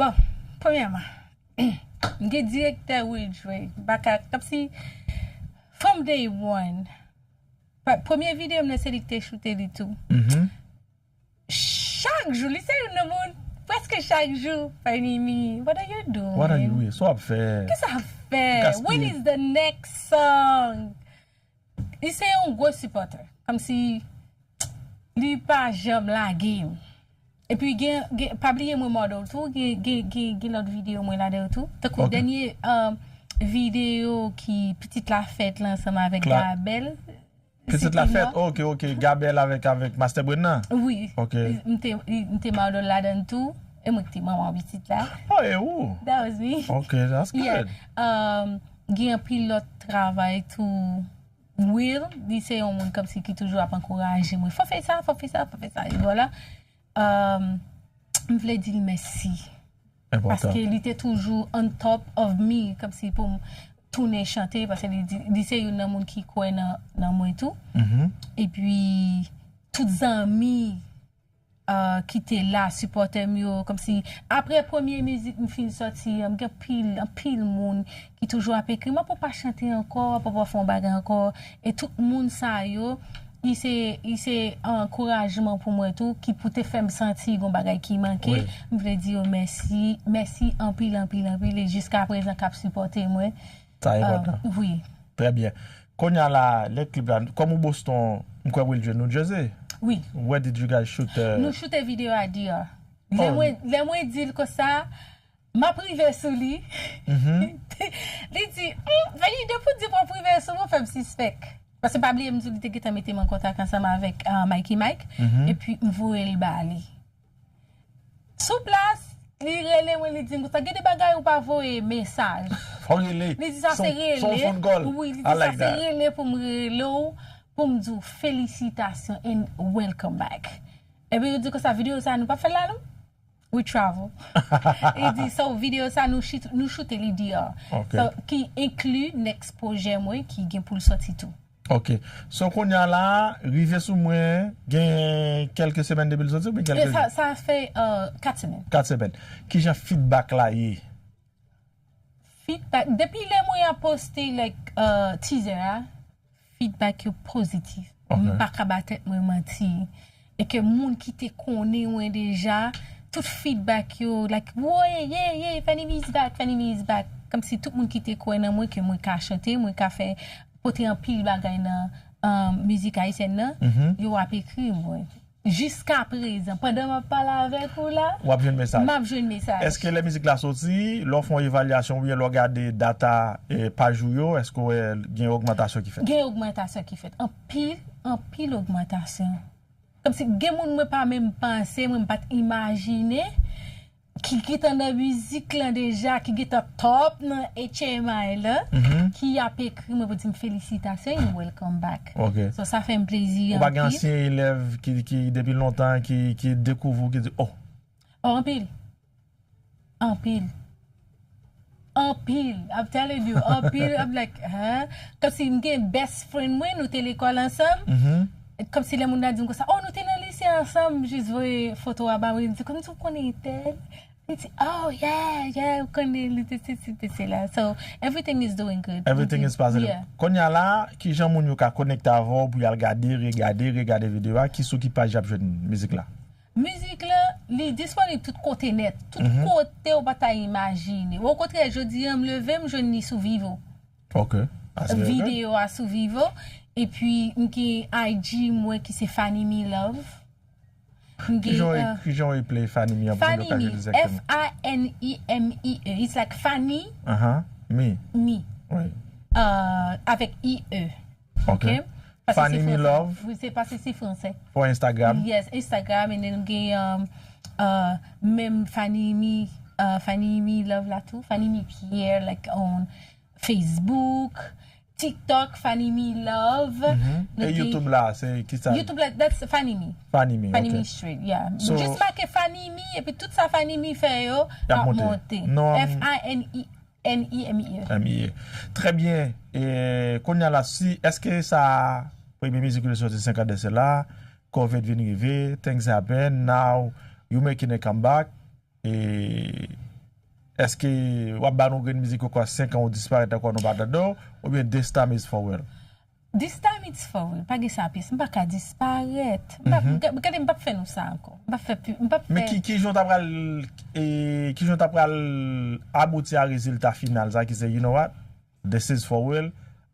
bon, premyèman, m gen direktè Ridgeway, baka, kòmsi from day one. Pa- Premye videyo m nan se li ki te choute li tou. Mhm. Chak jou, li se youn nan moun, prèske chak jou, Fanny, what are you doing? What are you doing? Sa w ap fè? Kisa w ap fè? Gaspiye. When is the next song? Li se yon gwo sipòtè. Kòmsi li pa janm lage m. Epi gen, gen, pa bliye mwen model tou, gen, gen, gen, gen lòt videyo mwen ladan yo tou. Tankou dènye, um, videyo ki pitit la fèt la ansanm avèk Gabel. Pitit la fèt, ok, ok. Gabel avèk, avèk Master Brain nan? Wi. Ok. M te, m te model ladan tou. E mwen ki te manman pitit la. Oh, e ou? That was me. Ok, that's good. Yeah. Um, gen anpil lòt travay tou. Will, li se yon moun kòmsi ki toujou ap ankouraje mwen. Fò fè sa, fò fè sa, fò fè sa. E vwala. Um, m vle di l mèsi. Enpòtan. Paske li te toujou on top of me, kòmsi pou m tounen chante, paske li di, li se youn nan moun ki kwè nan, nan mwen tou. Mhm. Epi, tout zanmi, euh, ki te la, sipòtè m yo, kòmsi, apre premye mizik m fin sòti an, m gen anpil, anpil moun ki toujou ap ekri m, "Apa w pa chante ankò, apa w pa fè yon bagay ankò?" E tout moun sa yo, li se, li se ankourajman pou mwen tou, ki pou te fè m santi gon bagay ki manke. Wi. M vle di yo mèsi, mèsi anpil, anpil, anpil, e jiska prezan k ap sipòte mwen. Sa enpòtan. Euh, wi. Trè byen. Kounye a la, lè klip la, kòm ou Boston, m kwè Will jwenn New Jersey. Wi. Where did you guys shoot, euh? Nou choute videyo a D R. Lè mwen, lè mwen di l konsa, M ap rive sou li. Li di, hmm, Vanny, depi w di w ap rive sou mwen, w fè m sispèk. Paske pa bliye m di w li te gentan mete m an kontak ansanm avèk uh, Mikey Mike. Epi m voye l ba li. Sou plas, li rele mwen, li di m konsa, gen de bagay ou pa voye mesaj. Fò rele. Li di sa se rele. Son phone call. Wi, li di sa se rele pou m rele w, pou m di w felisitasyon and welcome back. Epi yo di konsa, videyo sa nou pa fè la non? We travel. Li di, so videyo sa nou, chit, nou choute li deyò. So, ki enkli next pwojè mwen ki gen pou l sòti tou. Ok. So kounye a la, rive sou mwen, gen kèlke semèn depi l sòti, oubyen kèlke jou? Sa, sa fè uh, kat semèn. Kat semèn. Kijan feedback la ye? Feedback, depi lè mwen ap poste like uh, teaser a, feedback yo pozitif. M pa ka ba tèt mwen manti. E ke moun ki te konnen mwen deja, tout feedback yo, like, woy, yeah, yeah, Fanny is back, Fanny is back. Kòmsi tout moun ki te kwè nan mwen, ke mwen ka chante, mwen ka fè, pote anpil bagay nan um, mizik ayisyèn nan, yo ap ekri mwen. Jiska prezan, pandan m ap pale avèk ou la, w ap jwenn mesaj. M ap jwenn mesaj. Èske lè mizik la soti, lè w fè yon evalyasyon oubyen lè w gade data e, paj ou yo, èske w wè gen ogmantasyon ki fèt? Gen ogmantasyon ki fèt. Anpil, anpil ogmantasyon. Kòmsi gen moun mwen pa menm panse, mwen m pa t imajine, ki gentan nan mizik lan deja, ki gentan top nan H M I lan, ki ap ekri mwen pou di m felisitasyon and welcome back. Ok. So sa fè m plezi anpil. Ou pa gen ansyen elèv ki, ki depi lontan ki, ki dekouvri w, ki di, oh. Oh, anpil. Anpil. Anpil. I'm telling you, anpil. I'm like, huh? Kòmsi m gen best friend mwen, nou te lekòl ansanm. Kòmsi lè moun nan di m konsa, oh, nou te nan lise ansanm, m jis voye foto a ba mwen, li di, kòmsi w konnen entèl? Li di, oh, yeah, yeah, ou konnen, li te sesi, te sela. So, everything is doing good. Everything is positive. Yeah. Kounye a la, kijan moun yo ka konekte avè w pou y al gade, regade, regade videyo a, ki sou ki paj y ap jwenn mizik la? Mizik lan, li disponib tout kote nèt. Tout kote ou pa ta imajine. Okontrè, jodi a, m leve, m jwenn li sou Vevo. Ok. Videyo a sou Vevo. Epi, m gen I G mwen ki se Fanny Me Love. M gen, kijan w, uh, kijan w play Fanny Me an pou moun yo ka jwenn li egzakteman? F A N I M I E. It's like Fanny. Uh-huh. Me. Me. Wi. Uh, avèk I E. Ok. Ok? Paske Fanny se Me Love. Wi, se paske se franse. For Instagram. Yes, Instagram, and then gen um, uh, menm Fanny Me, uh, Fanny Me Love la tou, Fanny Me Pierre, like on Facebook, TikTok, Fanny Me Love. E YouTube la, se ki sa? YouTube la, that's Fanny Me. Fanny Me, Fanny Me straight, yeah. So, jis make Fanny Me, epi tout sa Fanny Me fè yo, y ap monte. F A N I N I M I E. M I E. Trè byen. E, kounye a la, si, èske sa, premye mizik ou te sòti senk an de sela, covid vin rive, things happen, now you making a comeback. E, èske w ap ba nou grenn mizik ankò senk an ou disparèt ankò nou pa tande w, oubyen this time is for real? This time it's for real. Pa gen sa pyès. M pa ka disparèt. M pa, gade, m p ap fè nou sa ankò. M p ap fè pi, m p ap fè. Men ki, ki jan w ta pral, e, ki jan w ta pral abouti a rezilta final sa ki se, you know what? This is for real.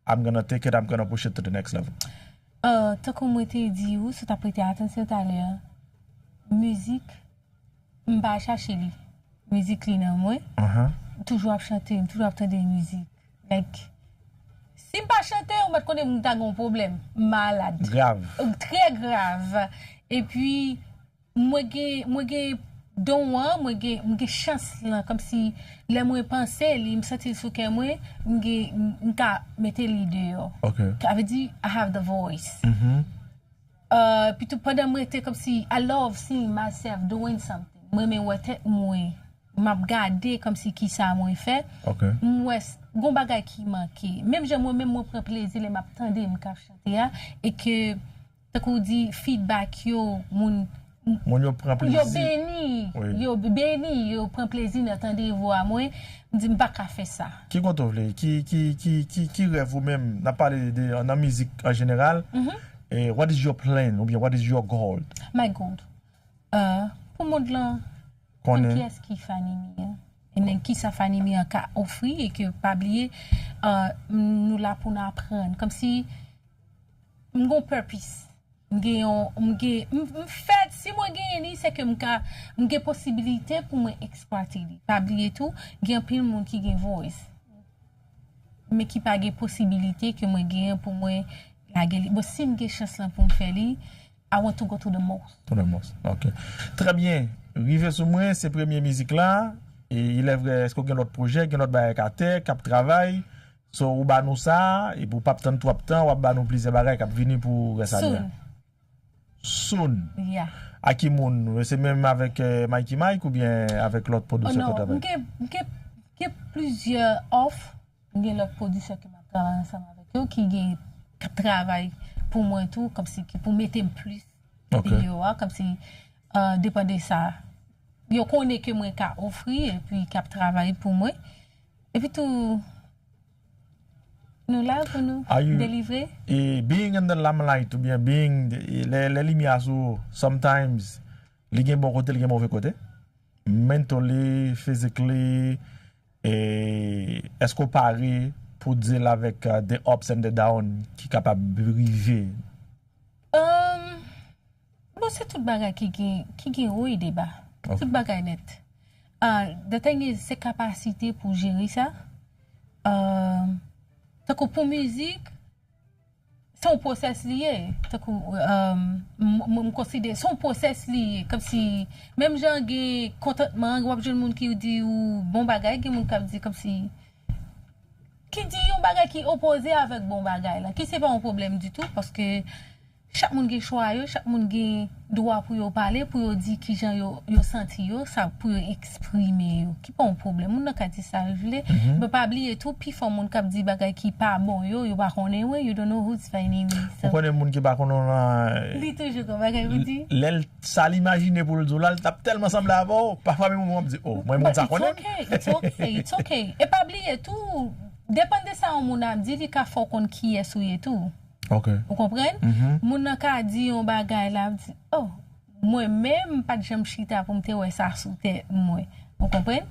I'm gonna take it, I'm gonna push it to the next level. Uh, tankou mwen te di ou, si w t ap prete atansyon talè a, mizik, m pa chache li. Mizik li nan mwen. M toujou ap chante, m toujou ap tande mizik. Like, si m pa chante, ou mèt konnen m ta gen yon pwoblèm. M malad. Grav. Trè grav. Epi, mwen gen, mwen gen don an, mwen gen, mwen gen chans lan. Kòmsi, lè mwen panse li, m santi l sou kè mwen, m gen, m, m ka mete li deyò. Ok. Sa vle di, I have the voice. Uh, epi tou, pandan m rete kòmsi, I love seeing myself doing something. Mwen renmen wè tèt mwen. M ap gade kòmsi kisa mwen fè. Ok. M wè s-, gon bagay ki manke. Menm jan mwen menm mwen pran plezi lè m ap tande m k ap chante a. E ke, tankou w di, feedback yo, moun, moun yo pran plezi. Yo beni. Wi. Yo beni, yo pran plezi nan tande vwa mwen. M di, m pa ka fè sa. Ki kote w vle? Ki, ki, ki, ki, ki rèv ou menm? N ap pale de, nan mizik an jeneral. E, what is your plan? Oubyen what is your goal? My goal. Uh, pou mond lan konnen kiyès ki Fanny Me an. E nen kisa Fanny Me an ka ofri e ke pa bliye, uh, nou la pou n aprann. Kòmsi, m gon purpose. M gen yon, m gen, m, m fèt, si mwen gen li, se ke m ka, m gen posibilite pou mwen eksplwate li. Pa bliye tou, gen anpil moun ki gen voice, men ki pa gen posibilite ke mwen genyen pou mwen lage li. Bon, si m gen chans lan pou m fè li, I want to go to the most. To the most. Ok. Trè byen. Rive sou mwen, se premye mizik la. E il est vrai, èske w gen lòt pwojè, gen lòt bagay k atè, k ap travay? So, ou ba nou sa, epi w p ap tann twòp tan, w ap ba nou plizyè bagay k ap vini pou rès ane a. Soon. Soon. Yeah. A ki moun? Se menm avèk, eh, Mikey Mike oubyen avèk lòt pwodiktè k ap travay? Oh non, m gen, m gen, gen plizyè òf. M gen lòt pwodiktè ke m ap travay ansanm avèk yo, ki gen, k ap travay pou mwen tou, kòmsi ki pou mete m plis deyò a, kòmsi, eh, depann de sa yo konnen ke mwen ka ofri, epi k ap travay pou mwen. Epi tou, nou la pou nou delivre. E being in the limelight oubyen being, e lè, lè limyè a sou ou, sometimes, li gen bon kote, li gen move kote. Mentally, physically, e èske w pare pou deal avèk, uh, the ups and the down ki kapab rive? Um, bon, se tout bagay ki gen, ki gen wo e de ba. Ok. Tout bagay nèt. Uh, the thing is, se kapasite pou jere sa. Uh, tankou pou mizik, se yon pwosès li ye. Tankou, um, m, m, m konsidere, se yon pwosès li ye. Kòmsi, menm jan gen kontantman, w ap jwenn moun ki di ou bon bagay, gen moun k ap di kòmsi, ki di yon bagay ki opoze avèk bon bagay la, ki se pa yon pwoblèm ditou, paske chak moun gen chwa yo, chak moun gen dwa pou yo pale, pou yo di kijan yo, yo santi yo, sa pou yo eksprime yo, ki pa yon pwoblèm. Moun nan ka di sa l vle, men pa bliye tou, pifò moun k ap di bagay ki pa bon yo, yo pa konnen mwen, you don't know who's finding me. Ou konnen moun ki pa konnen w lan, li toujou gen bagay pou di. Lè l, sa l imajine pou l di w la, l t ap tèlman sanble avè w, pafwa menm mwen m ap di, oh, mwen moun sa konnen m. It's okay, it's okay, it's okay. E pa bliye tou, depann de sa yon moun ap di, li ka fè w konn kiyès ou ye tou. Ok. Ou konprann? Moun nan ka di yon bagay la, ap di, oh, mwen menm, m pa t janm chita pou m te wè sa sou tèt mwen. Ou konprann?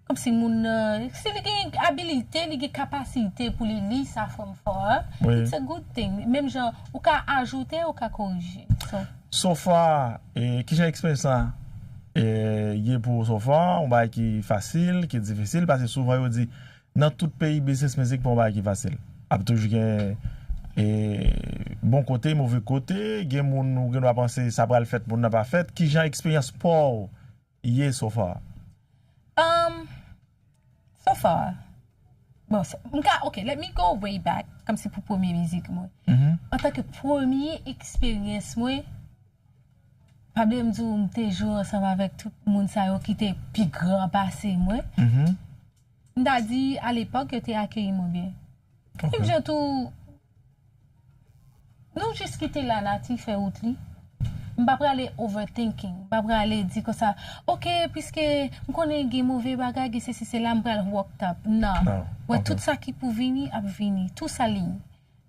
Kòmsi moun nan, si li gen abilite, li gen kapasite pou li li sa from far, it's a good thing. Menm jan, ou ka ajoute, ou ka korije. So, so far, e, kijan eksperyans lan, e, ye pou ou so far? Yon bagay ki fasil, ki difisil? Paske souvan yo di, nan tout peyi, business music pa yon bagay ki fasil. Ap toujou gen, e, bon kote, move kote, gen moun ou gen dwa panse sa pral fèt, moun nan pa fèt. Kijan eksperyans pa w ye so far? Um, so far. Bon, se, m ka, ok, let me go way back, kòmsi pou premye mizik mwen. Antanke premye eksperyans mwen, pa bliye m di w, m te jwe ansanm avèk tout moun sa yo ki te pi gran pase mwen. M ta di, alepòk, yo te akeyi mwen byen. Ok. Menm jan tou, nou jis kite lanati fè wout li. M pa prale overthinking. M pa prale di konsa, ok, piske m konnen gen move bagay, gen sesi, sela, m pral worked up. Non. Non. Wè, ok, tout sa ki pou vini, ap vini. Tout sa liy.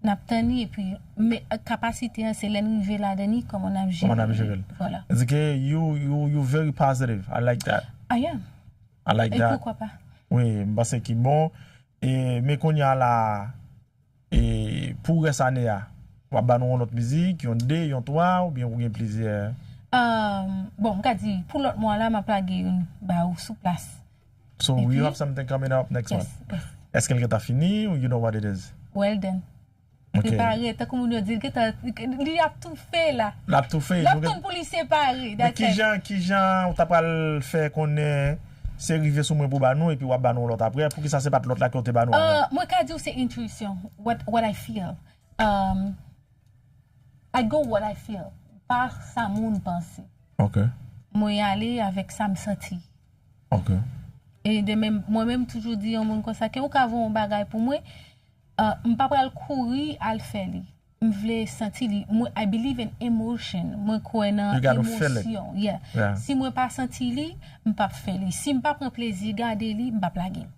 N ap tann li, epi, men, kapasite an, se lè n rive ladan li, kòman n ap jere li. Kòman n ap jere l. Vwala. Di ke you, you, you very positive. I like that. I am. I like that. E poukwa pa? Wi, m panse ki bon. E, men kounye a la, e, pou rès ane a, w ap ba nou yon lòt mizik, yon de, yon twa, oubyen ou gen plizyè? Um, bon, m ka di, pou lòt mwa la, m ap lage youn ba ou sou plas. So, you have something coming up next month? Yes, yes. Èske l gentan fini, ou you know what it is? Well done. Ok. Prepare, tankou moun yo di, l gentan, li ap toufe la. L ap toufe. L ap tann pou li separe. Men kijan, kijan ou ta pral fè konnen se rive sou mwen pou ba nou, epi w ap ba nou lòt apre? Poukisa se pa t lòt la ke w te ba nou avan? Euh, mwen ka di w se intuisyon. What, what I feel. Um, I go what I feel. Pa sa moun panse. Ok. Mwen ale avèk sa m santi. Ok. E de menm, mwen menm toujou di yon moun konsa ke ou ka voye yon bagay pou mwen, uh, m pa pral kouri al fè li. M vle santi li. Mwen, I believe in emotion. Mwen kwè nan emosyon. You gotta feel it. Yeah. Yeah. Si mwen pa santi li, m p ap fè li. Si m pa pran plezi gade li, m p ap lage l.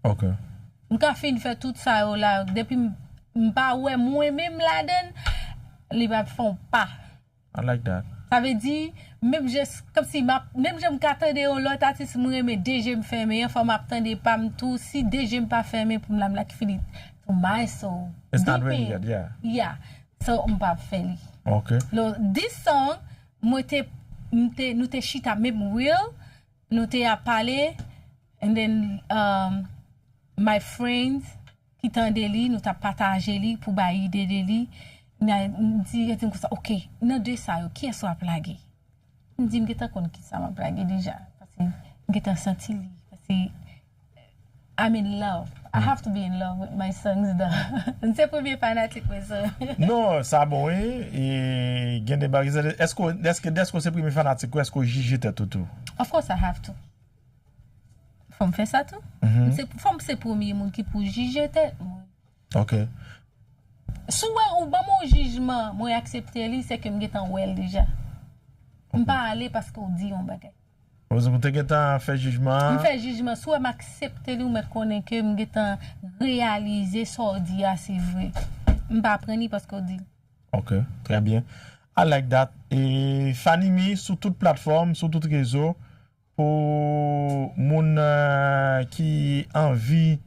Ok. M ka fin fè tout sa yo la, depi m, m pa wè mwen menm ladan l, li p ap fè yon pa. I like that. Sa vle di, menm jan, kòmsi m ap, menm jan m ka tande yon lòt atis, m renmen de je m fèmen an, fò m ap tande pa m tou. Si de je m pa fèmen pou m la, m like feel it to my soul. It's not ready yet, yeah. Yeah. So, m p ap fè li. Ok. Lo, this song, mwen te m te, nou te chita menm real, nou te ap pale, and then um, my friends ki tande li, nou t ap pataje li pou bay ide de li. M di, yo di m konsa, "Ok, nan de sa yo, kiyès w ap lage?" M di, "M gentan konn ki sa m ap lage deja, paske m gentan santi li, paske I'm in love. I have to be in love with my songs, though." M se premye fanatik mwen, so. Non, sa bon, wi. E gen de bagay, èske, èske Desko se premye fanatik ou, èske w jije tèt ou tou? Of course I have to. Fò m fè sa tou. M se, fò m se premye moun ki pou jije tèt mwen. Ok. Si w wè ou ban m yon jijman, mwen aksepte li, se ke m gentan wè l deja. M pa ale paske w di yon bagay. Ou te gentan fè jijman an? M fè jijman. Si w wè m aksepte li, ou mèt konnen ke m gentan reyalize sa w di a se vre. M pa pran li paske w di l. Ok, trè byen. I like that. E Fanimy sou tout platfòm, sou tout rezo, pou moun euh, ki anvi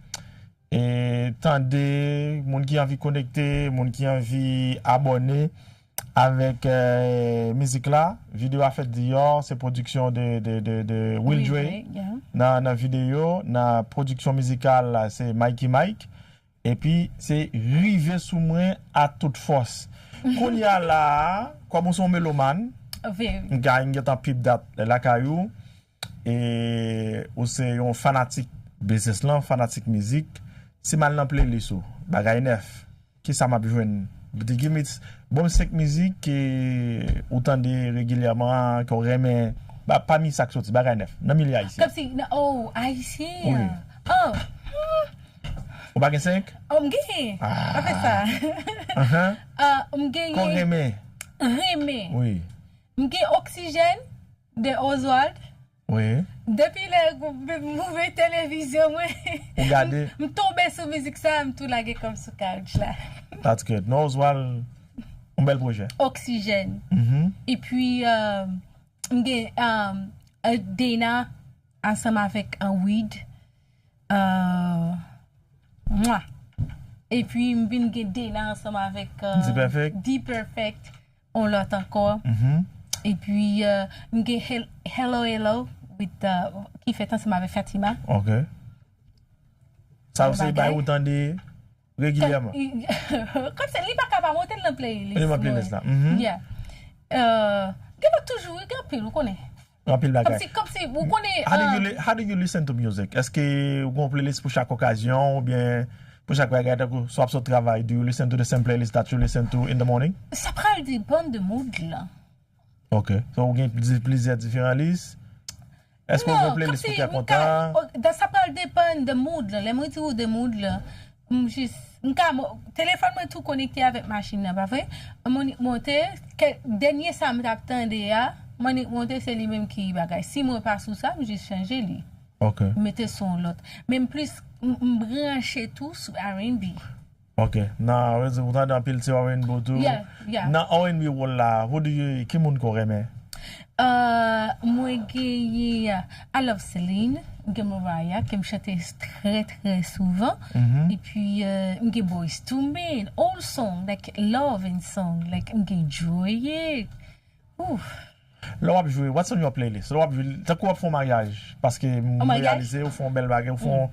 e tande, moun ki anvi konekte, moun ki anvi abòne avèk euh, mizik la. Videyo a fèt deyò, se pwodiksyon de, de, de, de Will Dre nan, nan videyo, nan pwodiksyon mizikal la, se Mikey Mike. Epi se rive sou mwen a tout fòs. Kounye a la a, kòm ou se yon melomàn, m ka gentan peep that lakay ou, e ou se yon fanatik biznis lan, fanatik mizik, si m al nan playlist ou, Bagay Nèf, kisa m ap jwenn? Di, give me, bon, senk mizik ke ou tande regilyèman, ke w renmen, pami sa k soti, Bagay Nèf, nan milye ayisyen. Kòmsi, oh, ayisyen. Oh. Ou pa gen senk? Oh, m genyen. Ah. Pa fè sa. Uh-huh. Ah, m genyen. Kon renmen. Renmen. Wi. M gen Oxygène de Oswald. Wi. Depi lè m ouvri televizyon mwen. Ou gade. M tonbe sou mizik sa, m tou lage kò m sou kawouch la. That's good. Non, Oswald, yon bèl pwojè. Oxygène. Mhm. Epi, euh, m gen euh, euh, Dena ansanm avèk an Wid. Euh, mwa. Epi m vin gen Dena ansanm avèk euh, D-Perfect. D-Perfect, on lòt ankò. Mhm. Epi euh, m gen Hel- Hello Hello with, euh, ki fèt ansanm avèk Fatima. Ok. Sa yo se bagay ou tande regilyèman. Kòmsi li pa ka pa monte l nan playlist. Li nan playlist la. Mhm. Yeah. Euh, gen lòt toujou, gen anpil, ou konnen. Anpil bagay. Kòmsi, kòmsi, ou konnen. How do you li- how do you listen to music? Èske ou gen yon playlist pou chak okazyon oubyen pou chak bagay, tankou si w ap sot travay, do you listen to the same playlist that you listen to in the morning? Sa pral depann de mood la. Ok. So ou gen pliz- plizyè diferan lis? Èske ou gen yon playlist pou kè kontan? Da sa pral depann de mood la. Lè mwen di ou de mood la, m jis, m ka, mo- telefòn mwen tou konekte avèk machin nan, pa vre? M annik monte, kè- dènye sa m t ap tande a, m annik monte, se li menm ki bagay. Si mwen pa sou sa, m jis chanje li. Ok. M mete sou yon lòt. Men m plis, m m branche tou sou R and B. Ok. Nan, ou tande anpil ti R and B tou. Yeah, yeah. Nan R and B world la, who do you, ki moun ke w renmen? Euh, mwen genyen, I love Celine, m gen Mariah, ke m chante trè, trè souvan. Mhm. Epi, euh, m gen Boyz two Men, old song, like, loving song, like, m gen Joye. Ouf. Lè w ap jwe, what's on your playlist? Lè w ap jwe, tankou w ap fè yon maryaj, paske m Yon maryaj? Reyalize ou fè yon bèl bagay, ou fè yon,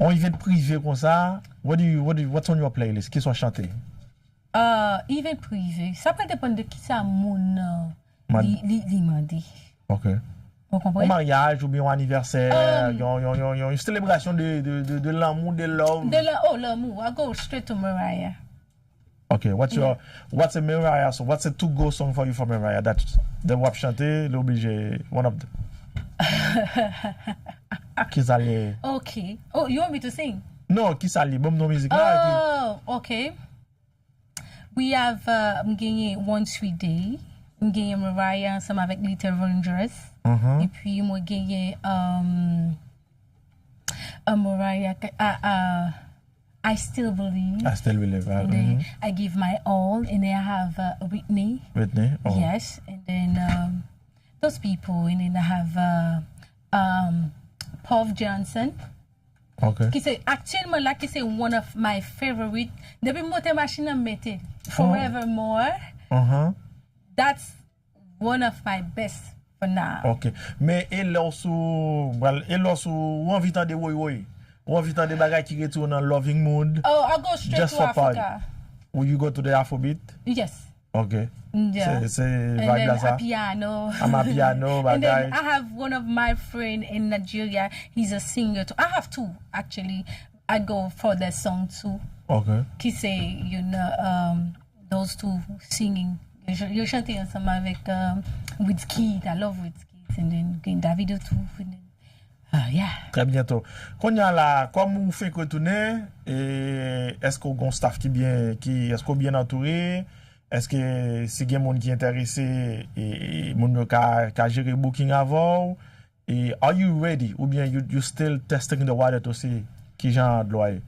yon event prive konsa, what do you, what do you, what's on your playlist? Kisa w chante? Euh, event prive. Sa pral depann de kisa moun nan Man- li, li, li mande. Ok. Ou Yon konprann? Maryaj oubyen yon anivèsè, Um, yon, yon, yon, yon selebrasyon de, de, de, de lanmou, de love. De la, oh, lanmou. I go straight to Mariah. Ok, what's your, what's a Mariah song? What's a to go song for you for Mariah? That, that w ap chante, li oblije, one of them. Kisa li? Ok. Oh, you want me to sing? Non, kisa li? Bon, non, mizik la. Oh, ok. We have, uh, m genyen One Sweet Day. M genyen Mariah ansanm avèk Luther Vandross. Mhm. Epi mwen genyen um, uh, Mariah, uh, uh, I Still Believe. I Still Believe. Ah, And then mhm. I Give My All. And then I have uh, Whitney. Whitney. Oh. Yes. And then um, those people. And then I have uh, um, Pov Johnson. Ok. Ki se aktyèlman la, ki se one of my favorite. Depi m monte machin nan, m mete Forevermore. Mhm. That's one of my best for now. Ok. Men e lè w sou, pral- e lè w sou, ou anvi tande woy woy. Ou anvi tande bagay ki retire w nan loving mood. Oh, I go straight Just to for party. Africa. Ou you go to the Afrobeat? Yes. Ok. Yeah. Se se And vibe la then sa. Amapiano. Amapiano, And then bagay. I have one of my friend in Nigeria. He's a singer too. I have two actually. I go for that song too. Ok. Ki se, you know, um, those two singing. Yo ch- yo chante ansanm avèk um, Wizkid. I love Wizkid. And then gen Davido too. And then, uh, yeah. Trè byento. Kounye a la, kòm ou fenk retounen, e, èske w gen yon staff ki byen, ki, èske w byen antoure? Èske si gen moun ki enterese, e, e, moun yo ka, ka jere booking avè w? E, are you ready? Oubyen you, you still testing the water to see ki jan dlo a ye?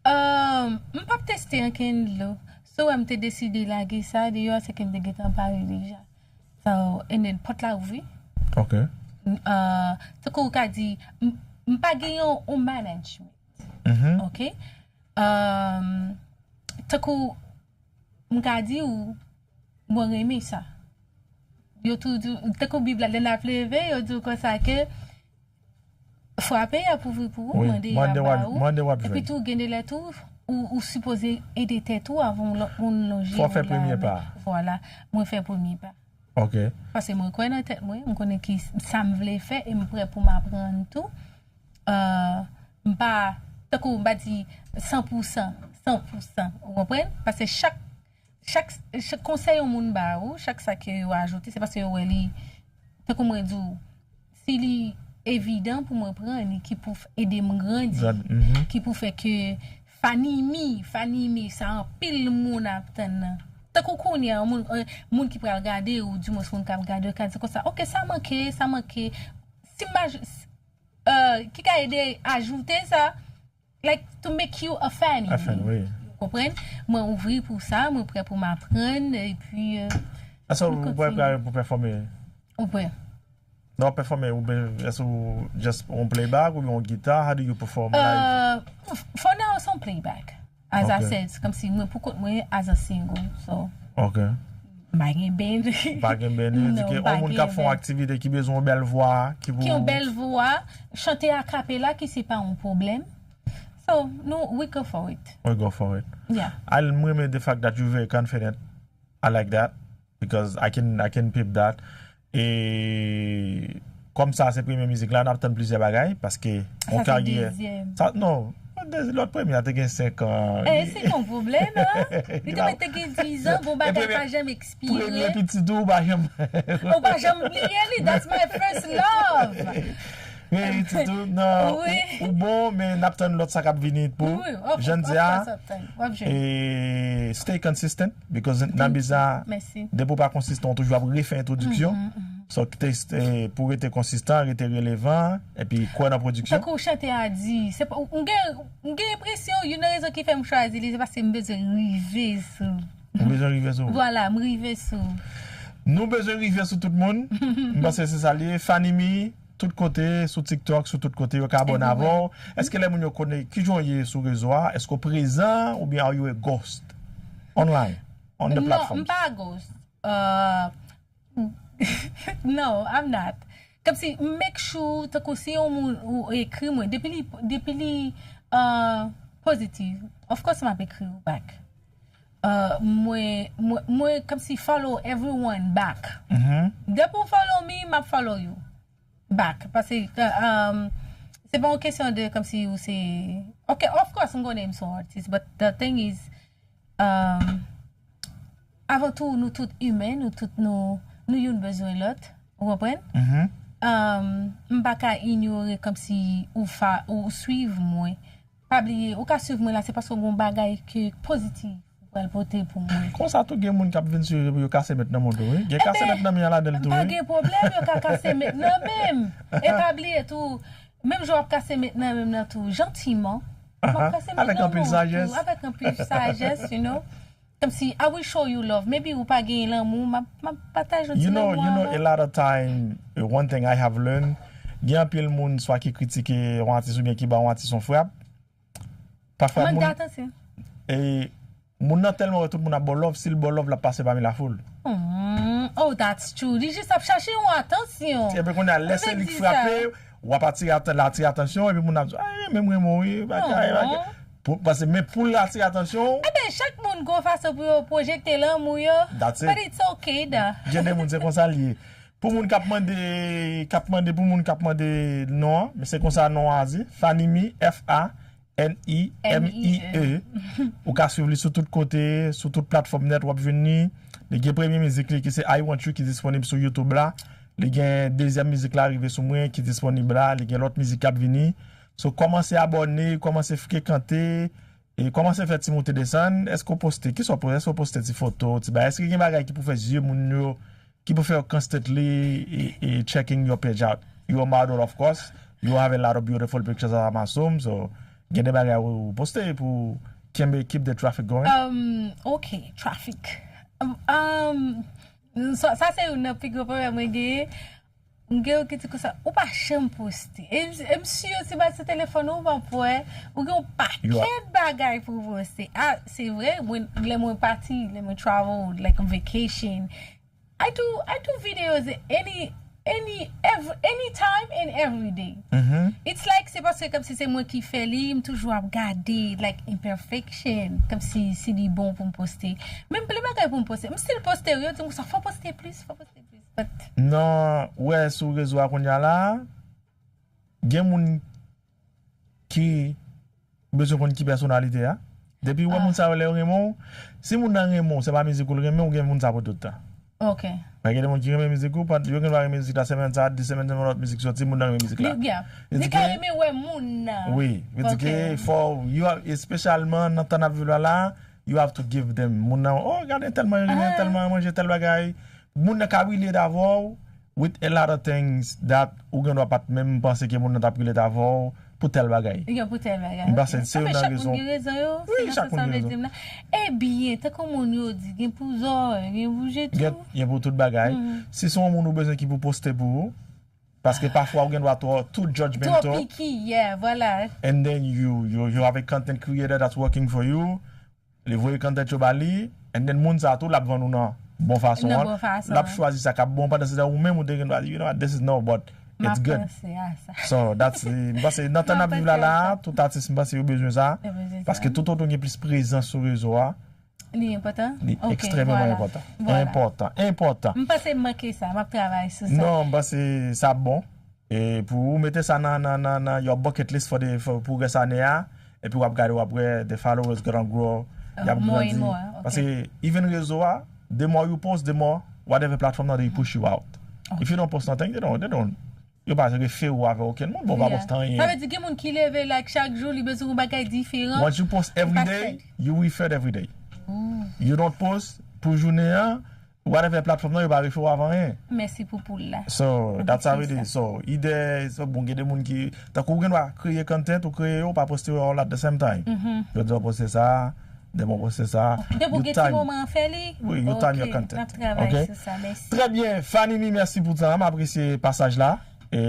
Um, m p ap teste ankenn dlo. So, m te deside lage sa deyò, se ke m te gentan pare deja. So, and then, pòt la ouvri. Ok. Uh, tankou w ka di, m m pa gen yon yon management. Mhm. Ok? Um, tankou m ka di w, mwen renmen sa. Yo tou di, tankou Bib la, lè n ap leve, yo di w konsa ke frape, y ap ouvri pou ou, Wi, mande, y ap mande w ap- ba ou. mande w ap jwenn. Epi tou, gen de lè tou, ou, ou sipoze ede tèt ou avan yon lòt moun lonje. Fò w fè men la premye men. Pa. Vwala, mwen fè premye pa. Ok. Paske mwen kwè nan tèt mwen, m konnen ki sa m vle fè e m prè pou m aprann tou. Uh, m pa, tankou m pa di san pou san, san pou san. Ou konprann? Paske chak, chak, chak konsèy yon moun ba ou, chak sa ke yo ajoute, se paske yo wè li, tankou mwen di w, si li evidan pou mwen pran li, ki pou f- ede m grandi, Grandi, mhm. Ki pou fè ke Fanimi, Fanimi, sa anpil moun ap tann nan. Tankou kounye a, moun, euh, moun ki pral gade ou, di mwens moun k ap gade ou, ka di konsa, ok, sa manke, sa manke. Si m aj- uh, ki ka ede ajoute sa, like, to make you a fan. A fan, wi. Konprann? Mwen ouvri pou sa, mwen prè pou m aprann, epi. Uh, Asa ou prè prè pou pèfòme? Ou prè. Nan w pèfòme, ou ben, èske ou just on playback oubyen on gita? How do you perform live? Uh, f- for now, it's on playback. As I Ok. Said, se kòmsi mwen pou kont mwen as a single. So, Ok. m pa gen band. Pa gen band, Non, di ke m pa yon moun k ap gen fè yon band. Aktivite ki bezwen yon bèl vwa, ki pou Ki yon bèl vwa, chante akapela ki se pa yon pwoblèm. So, nou, we go for it. We go for it. Yeah. Al, mwen renmen the fact that you very confident. I like that because I can, I can peep that. E kòm sa se premye mizik la, n ap tann plizyè bagay paske yon Sa se karyè. dezyèm. Sa, non, de- lòt premye a te gen senk an. Eh, se yon pwoblèm, hein? Li te mèt te gen diz an, bon bagay premye- pa janm Premye ekspire. pitit ou pa janm. Ou pa janm bliye li. That's my first love. Premye pitit ou, non, Wi. ou, ou bon, men n ap tann lòt sa k ap vini pou. Wi, of- Jan di of a, course, of course. W ap jwenn. e stay consistent, because nan biznis la, Mèsi. depi w pa konsistan, ou toujou ap refè entwodiksyon. So, te, e, pou rete konsistan, rete relevan, epi kwè nan pwodiksyon. Tankou chante a di, se pa, m gen, m gen enpresyon, youn nan rezon ki fè m chwazi li, se paske m bezwen rive sou. Ou bezwen rive sou. Vwala, m rive sou. Nou bezwen rive sou tout moun. M panse se sa l ye. Fanimi, tout kote, sou TikTok, sou tout kote, yo ka abòne avè w. Èske lè moun yo konnen ki jan w ye sou rezo a? Èske w prezan oubyen are you a ghost? Online, on the Non, platform. M pa ghost. Uh, no, I'm not. Kòmsi, m make sure, tankou si yon moun ou ekri mwen, depi li, depi li uh, pozitif, of course, m ap ekri ou back. Uh, mwen, mwen, mwen kòmsi follow everyone back. Mhm. Depi w follow me, m ap follow you back. Paske, um, se pa yon kesyon de kòmsi ou se. Ok, of course, m konnen m se yon artist, but the thing is, um, avan tou, nou tout imen, nou tout nou, nou youn bezwen lòt. Ou konprann? Mhm. Um, m pa ka inyore kòmsi ou fa, ou swiv mwen. Pa bliye, ou ka swiv mwen la, se paske w gen yon bagay ke pozitif ou pral pote pou mwen. Konsa tou gen moun k ap vin swiv epi yo kase met nan men w tou, wi. Gen kase Ebyen, met nan men an ladan l M tou, pa wi. Gen pwoblèm, yo ka kase met nan men m. E pa bliye tou, menm jan w ap kase met nan men m nan tou, jantiman. M ap Aha. Kase met Avèk nan anpil men w sajès. Tou, avèk anpil sajès, you know. Kòmsi, I will show you love. Maybe ou pa gen lanmou, m ap, m ap pataje yon ti You know, lanmou you know, avè a w. Lot of time, uh, one thing I have learned, gen anpil moun swa ki kritike yon atis oubyen ki ba yon atis yon frap. Pafwa Mank moun, de atansyon. e, moun nan tèlman wè tout moun ap ba w love, si l ba w love, l ap pase pami lafoul. Hmm, oh, that's true. Li jis ap chache yon atansyon. Epi kounye a, lè se li k frape, w ap atire atan, l atire atansyon, epi moun ap di, ay, men m renmen w, wi, bagay, bagay. Paske men pou l atire atansyon w. Ebyen, chak moun gon fason pou yo pwojekte lanmou yo. But it's okay, da. Gen de moun, se konsa l ye. Pou moun k ap mande, k ap mande, pou moun k ap mande non an, men se konsa non an di, Fanimie, F A N I M I E. Ou ka swiv li sou tout kote, sou tout platfòm nèt, w ap jwenn li. Li gen premye mizik li ki se I Want You ki disponib sou YouTube la. Li gen dezyèm mizik la rive sou mwen ki disponib la. Li gen lòt mizik k ap vini. So, kòmanse abòne, kòmanse frekante, e kòmanse fè ti moute desann. Èske w poste? Kisa w poste? Èske w poste ti foto, ti bagay? Èske gen bagay ki pou fè zye moun yo ki pou fè yo constantly e, e, checking your page out. You a model, of course. You have a lot of beautiful pictures at Amasoum, so gen de bagay ou poste pou kenbe, keep the traffic going. Um, ok, traffic. Um, um, sa, sa se youn nan pi gwo pwoblèm mwen genyen. M gen yon ki di konsa, ou pa janm poste. E m, e m si yo ti bat sou telefòn ou, ou p ap wè. Ou gen yon pakèt bagay pou w poste. Ah, se vre, mwen, lè mwen pati, lè mwen travel, like on vacation, I do I do videos any any every anytime and every day. It's like se paske kòmsi se mwen ki fè li, m toujou ap gade like imperfection, kòmsi si li bon pou m poste. Men m plen bagay pou m poste. M still poste wi, yo di m konsa fò poste plis, fò poste plis. But Nan, ou wè sou rezo a kounye a la, gen moun ki bezwen konn ki pèsonalite a. Depi ou wè moun sa yo lè yo renmen w, si moun nan renmen w, se pa mizik ou l renmen, ou gen moun sa pou tout tan. Ok. Men gen de moun ki renmen mizik ou, pandan yo gen dwa renmen mizik la semèn sa, de semèn, semèn lòt mizik soti, moun nan renmen mizik la. Li ka renmen wè moun nan. Wi, vle di ke fò, you have, espesyalman nan tan n ap viv la la, you have to give them. Moun nan, oh, gade entèl manje, entèl manje, tèl bagay. Moun nan ka relate avè w with a lot of things that ou gen dwa pa t menm panse ke moun nan t ap relate avè w pou tèl bagay. Yo pou tèl bagay. M panse se youn nan rezon. Chak moun gen rezon yo. Wi, chak moun gen rezon. Ebyen, tankou moun yo di, gen pou zòrèy, gen pou je tou. Gen pou tout bagay. Si se yon moun ou bezwen ki pou poste pou ou, paske pafwa ou gen dwa twò too judgmental. Twò picky, yeah, vwala. And then you, you, you have a content creator that's working for you. Li voye content yo ba li, and then moun sa tou l ap vann ou nan bon fason an. L ap chwazi sa k ap bon, pandan se tan ou menm ou te gen dwa di, you know what, this is no, but it's good. So, that's, m panse nan tan n ap viv la la, tout atis m panse yo bezwen sa. Paske toutotan w gen plis prezans sou rezo a, li enpòtan. Li ekstrèmeman enpòtan. Enpòtan, enpòtan. M panse m manke sa, m ap travay sou sa. Non, m panse sa ap bon. E pou ou mete sa nan, nan, nan, nan your bucket list for the, for, pou rès ane a, epi w ap gade, w ap wè the followers gonna grow, y ap grandi. Paske even rezo a, the more you post, the more whatever platform nan they push you out. If you don't post nothing, they don't, they don't, yo pa refere w avè okenn moun, bon, pa poste anyen. Sa vle di gen moun ki leve like chak jou, li bezwen yon bagay diferan. Once you post every day, you will fed every day. You don't post pou jounen an, whatever platform nan, yo pa refere w avè anyen. Mèsi pou poul la. So, that's how it is. So, ide, so, bon, gen de moun ki, tankou ou gen dwa kreye content, ou kreye yo, ou pa poste yo all at the same time. Jodi a w poste sa, demen w poste sa. Depi w gen ti moman an fè li. Wi, you time your content. Ok. Trè byen, Fanny, mèsi pou tan, m apresye pasaj la. E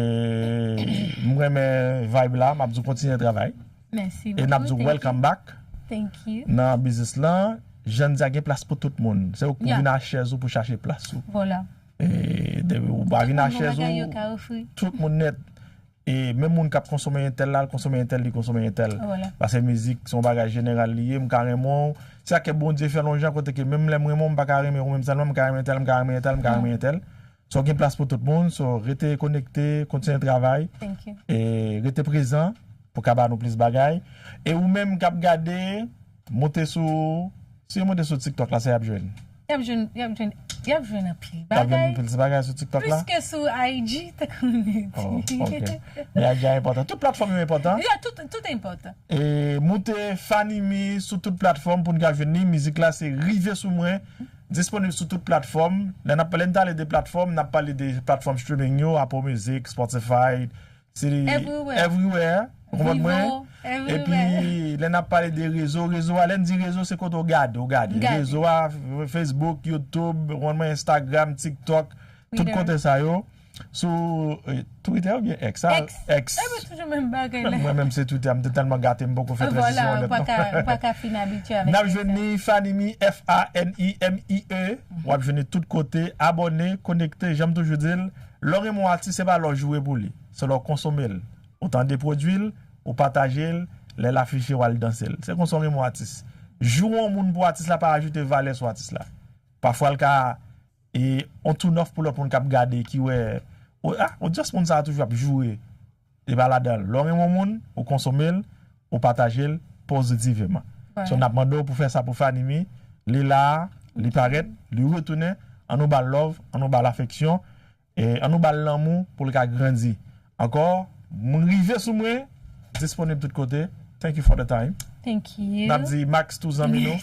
m renmen vibe la, m ap di w kontinye travay. Mèsi bokou. E n ap di w welcome back. Thank you. Nan biznis lan, jan n di a gen plas pou tout moun. Se ou k pou vin a chèz ou pou chache plas ou. Vwala. E depi ou pa vin a chèz ou, tout moun nèt. E menm moun k ap konsome entèl la, l konsome entèl, li konsome entèl. Vwala. Paske mizik se yon bagay jeneral li ye, m ka renmen w. Se sa k fè Bondye fè l yon jan kote ke menm lè m renmen w, m pa ka renmen ou menm sèlman, m ka renmen entèl, m ka renmen entèl, m ka renmen entèl. So gen plas pou tout moun, so rete konekte, kontinye travay. Thank you. E rete prezan pou ka ba nou plis bagay. E ou menm k ap gade, monte sou, si yo monte sou TikTok la, sa y ap jwenn? Y ap jwenn, y ap jwenn, y ap jwenn anpil bagay. Y ap jwenn anpil ti bagay sou TikTok la? Plis ke sou I G, tankou nou di. Oh, ok. Men I G a enpòtan. Tout platfòm yo enpòtan. Yeah, tout, tout enpòtan. E moute Fanny Mi sou tout platfòm pou n ka jwenn li. Mizik la se Rive Sou Mwen. Disponib sou tout platfòm. Lè n ap pale, n t ale de platfòm, n ap pale de platfòm streaming yo, Apple Music, Spotify, CD, everywhere. Ou konprann mwen? Epi, lè n ap pale de rezo, rezo a, lè n di rezo, se kote w gade, w gade. Rezo a, Facebook, YouTube, ou konprann mwen, Instagram, TikTok, tout kote sa yo. Sou eh, Twitter oubyen X? Ah, X. X. E mwen toujou menm bagay la. Mwen menm se Twitter, m te tèlman gate, m poko fè Vwala, transisyon ou pa onètman. Ka, ou pa ka fin abitye avèk N ap X jwenn la. Ni Fanimi, F A N I M I E. W ap jwenn li tout kote. Abòne, konekte, jan m toujou di l. Lè w renmen yon atis, se pa lè w joure pou li. Se lè w konsome l. Ou tande pwodui l, ou pataje l, lè l afiche w al danse l. Se konsa w renmen yon atis. Joure yon moun pou atis la pa ajoute valè sou atis la. Pafwa l ka e on tou nòf pou lòt moun k ap gade ki wè o ah, o just moun sa a toujou ap joure. E pa ladan l. Lè w renmen yon moun, ou konsome l, ou pataje l pozitivman. Wè. So n ap mande w pou fè sa pou Fanimi. Li la, li parèt, li retounen. An nou ba l love, an nou ba l afeksyon, e an nou ba l lanmou pou l ka grandi. Ankò, m rive sou mwen, disponib tout kote. Thank you for the time. Thank you. N ap di Max tou zanmi nou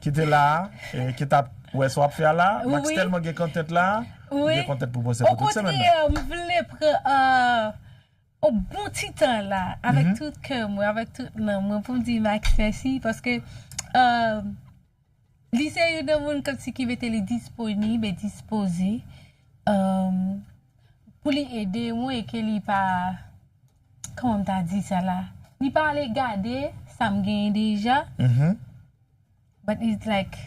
ki te la, e, ki t ap wè sa w ap fè a la. Max Wi. Tèlman gen content la, Wi. Gen content pou poste pou tout semèn nan. Okontrè, m vle pran uh, yon bon ti tan la, avèk Mhm. tout kè mwen, avèk tout nanm mwen, pou m di Max mèsi, paske uh, li se youn nan moun kòmsi ki mete li disponib e dispoze um, pou li ede mwen e ke li pa, kòman m ta di sa la? Li pa ale gade sa m genyen deja, Mhm. but it's like,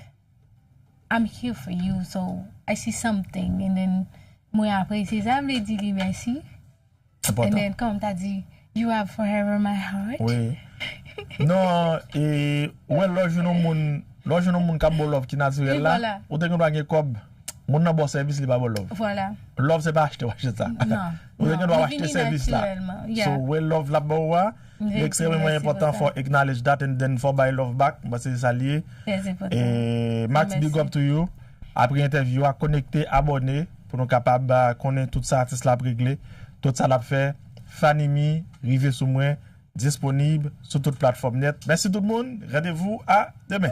I'm here for you, so I see something, and then mwen apresye sa, m vle di li mèsi. And Enpòtan. Then, kòman m ta di, you are forever my heart. Wi. Non, e, wè, lè w jwenn yon moun, lè w jwenn yon moun k ap ba w love ki natirèl E la, vwala. Ou te gen dwa gen kòb, moun nan ba w sèvis, li pa ba w love. Vwala. Love se pa achte w achte sa. Non, Ou te non, gen dwa li achte vini sèvis la. natirèlman, yeah. So, wè love l ap ba w a, Li li ekstrèmman vini enpòtan, natirèlman. Fò acknowledge that and then fò bay love back. Mwen se sa li ye. Trè enpòtan. E Max, Mèsi. Big up to you. Apre entèvyou a, konekte, abòne pou nou kapab uh, konnen tout sa atis la ap regle, tout sa l ap fè. Fanimi, rive sou mwen, disponib sou tout platfòm nèt. Mèsi tout moun, randevou a demen.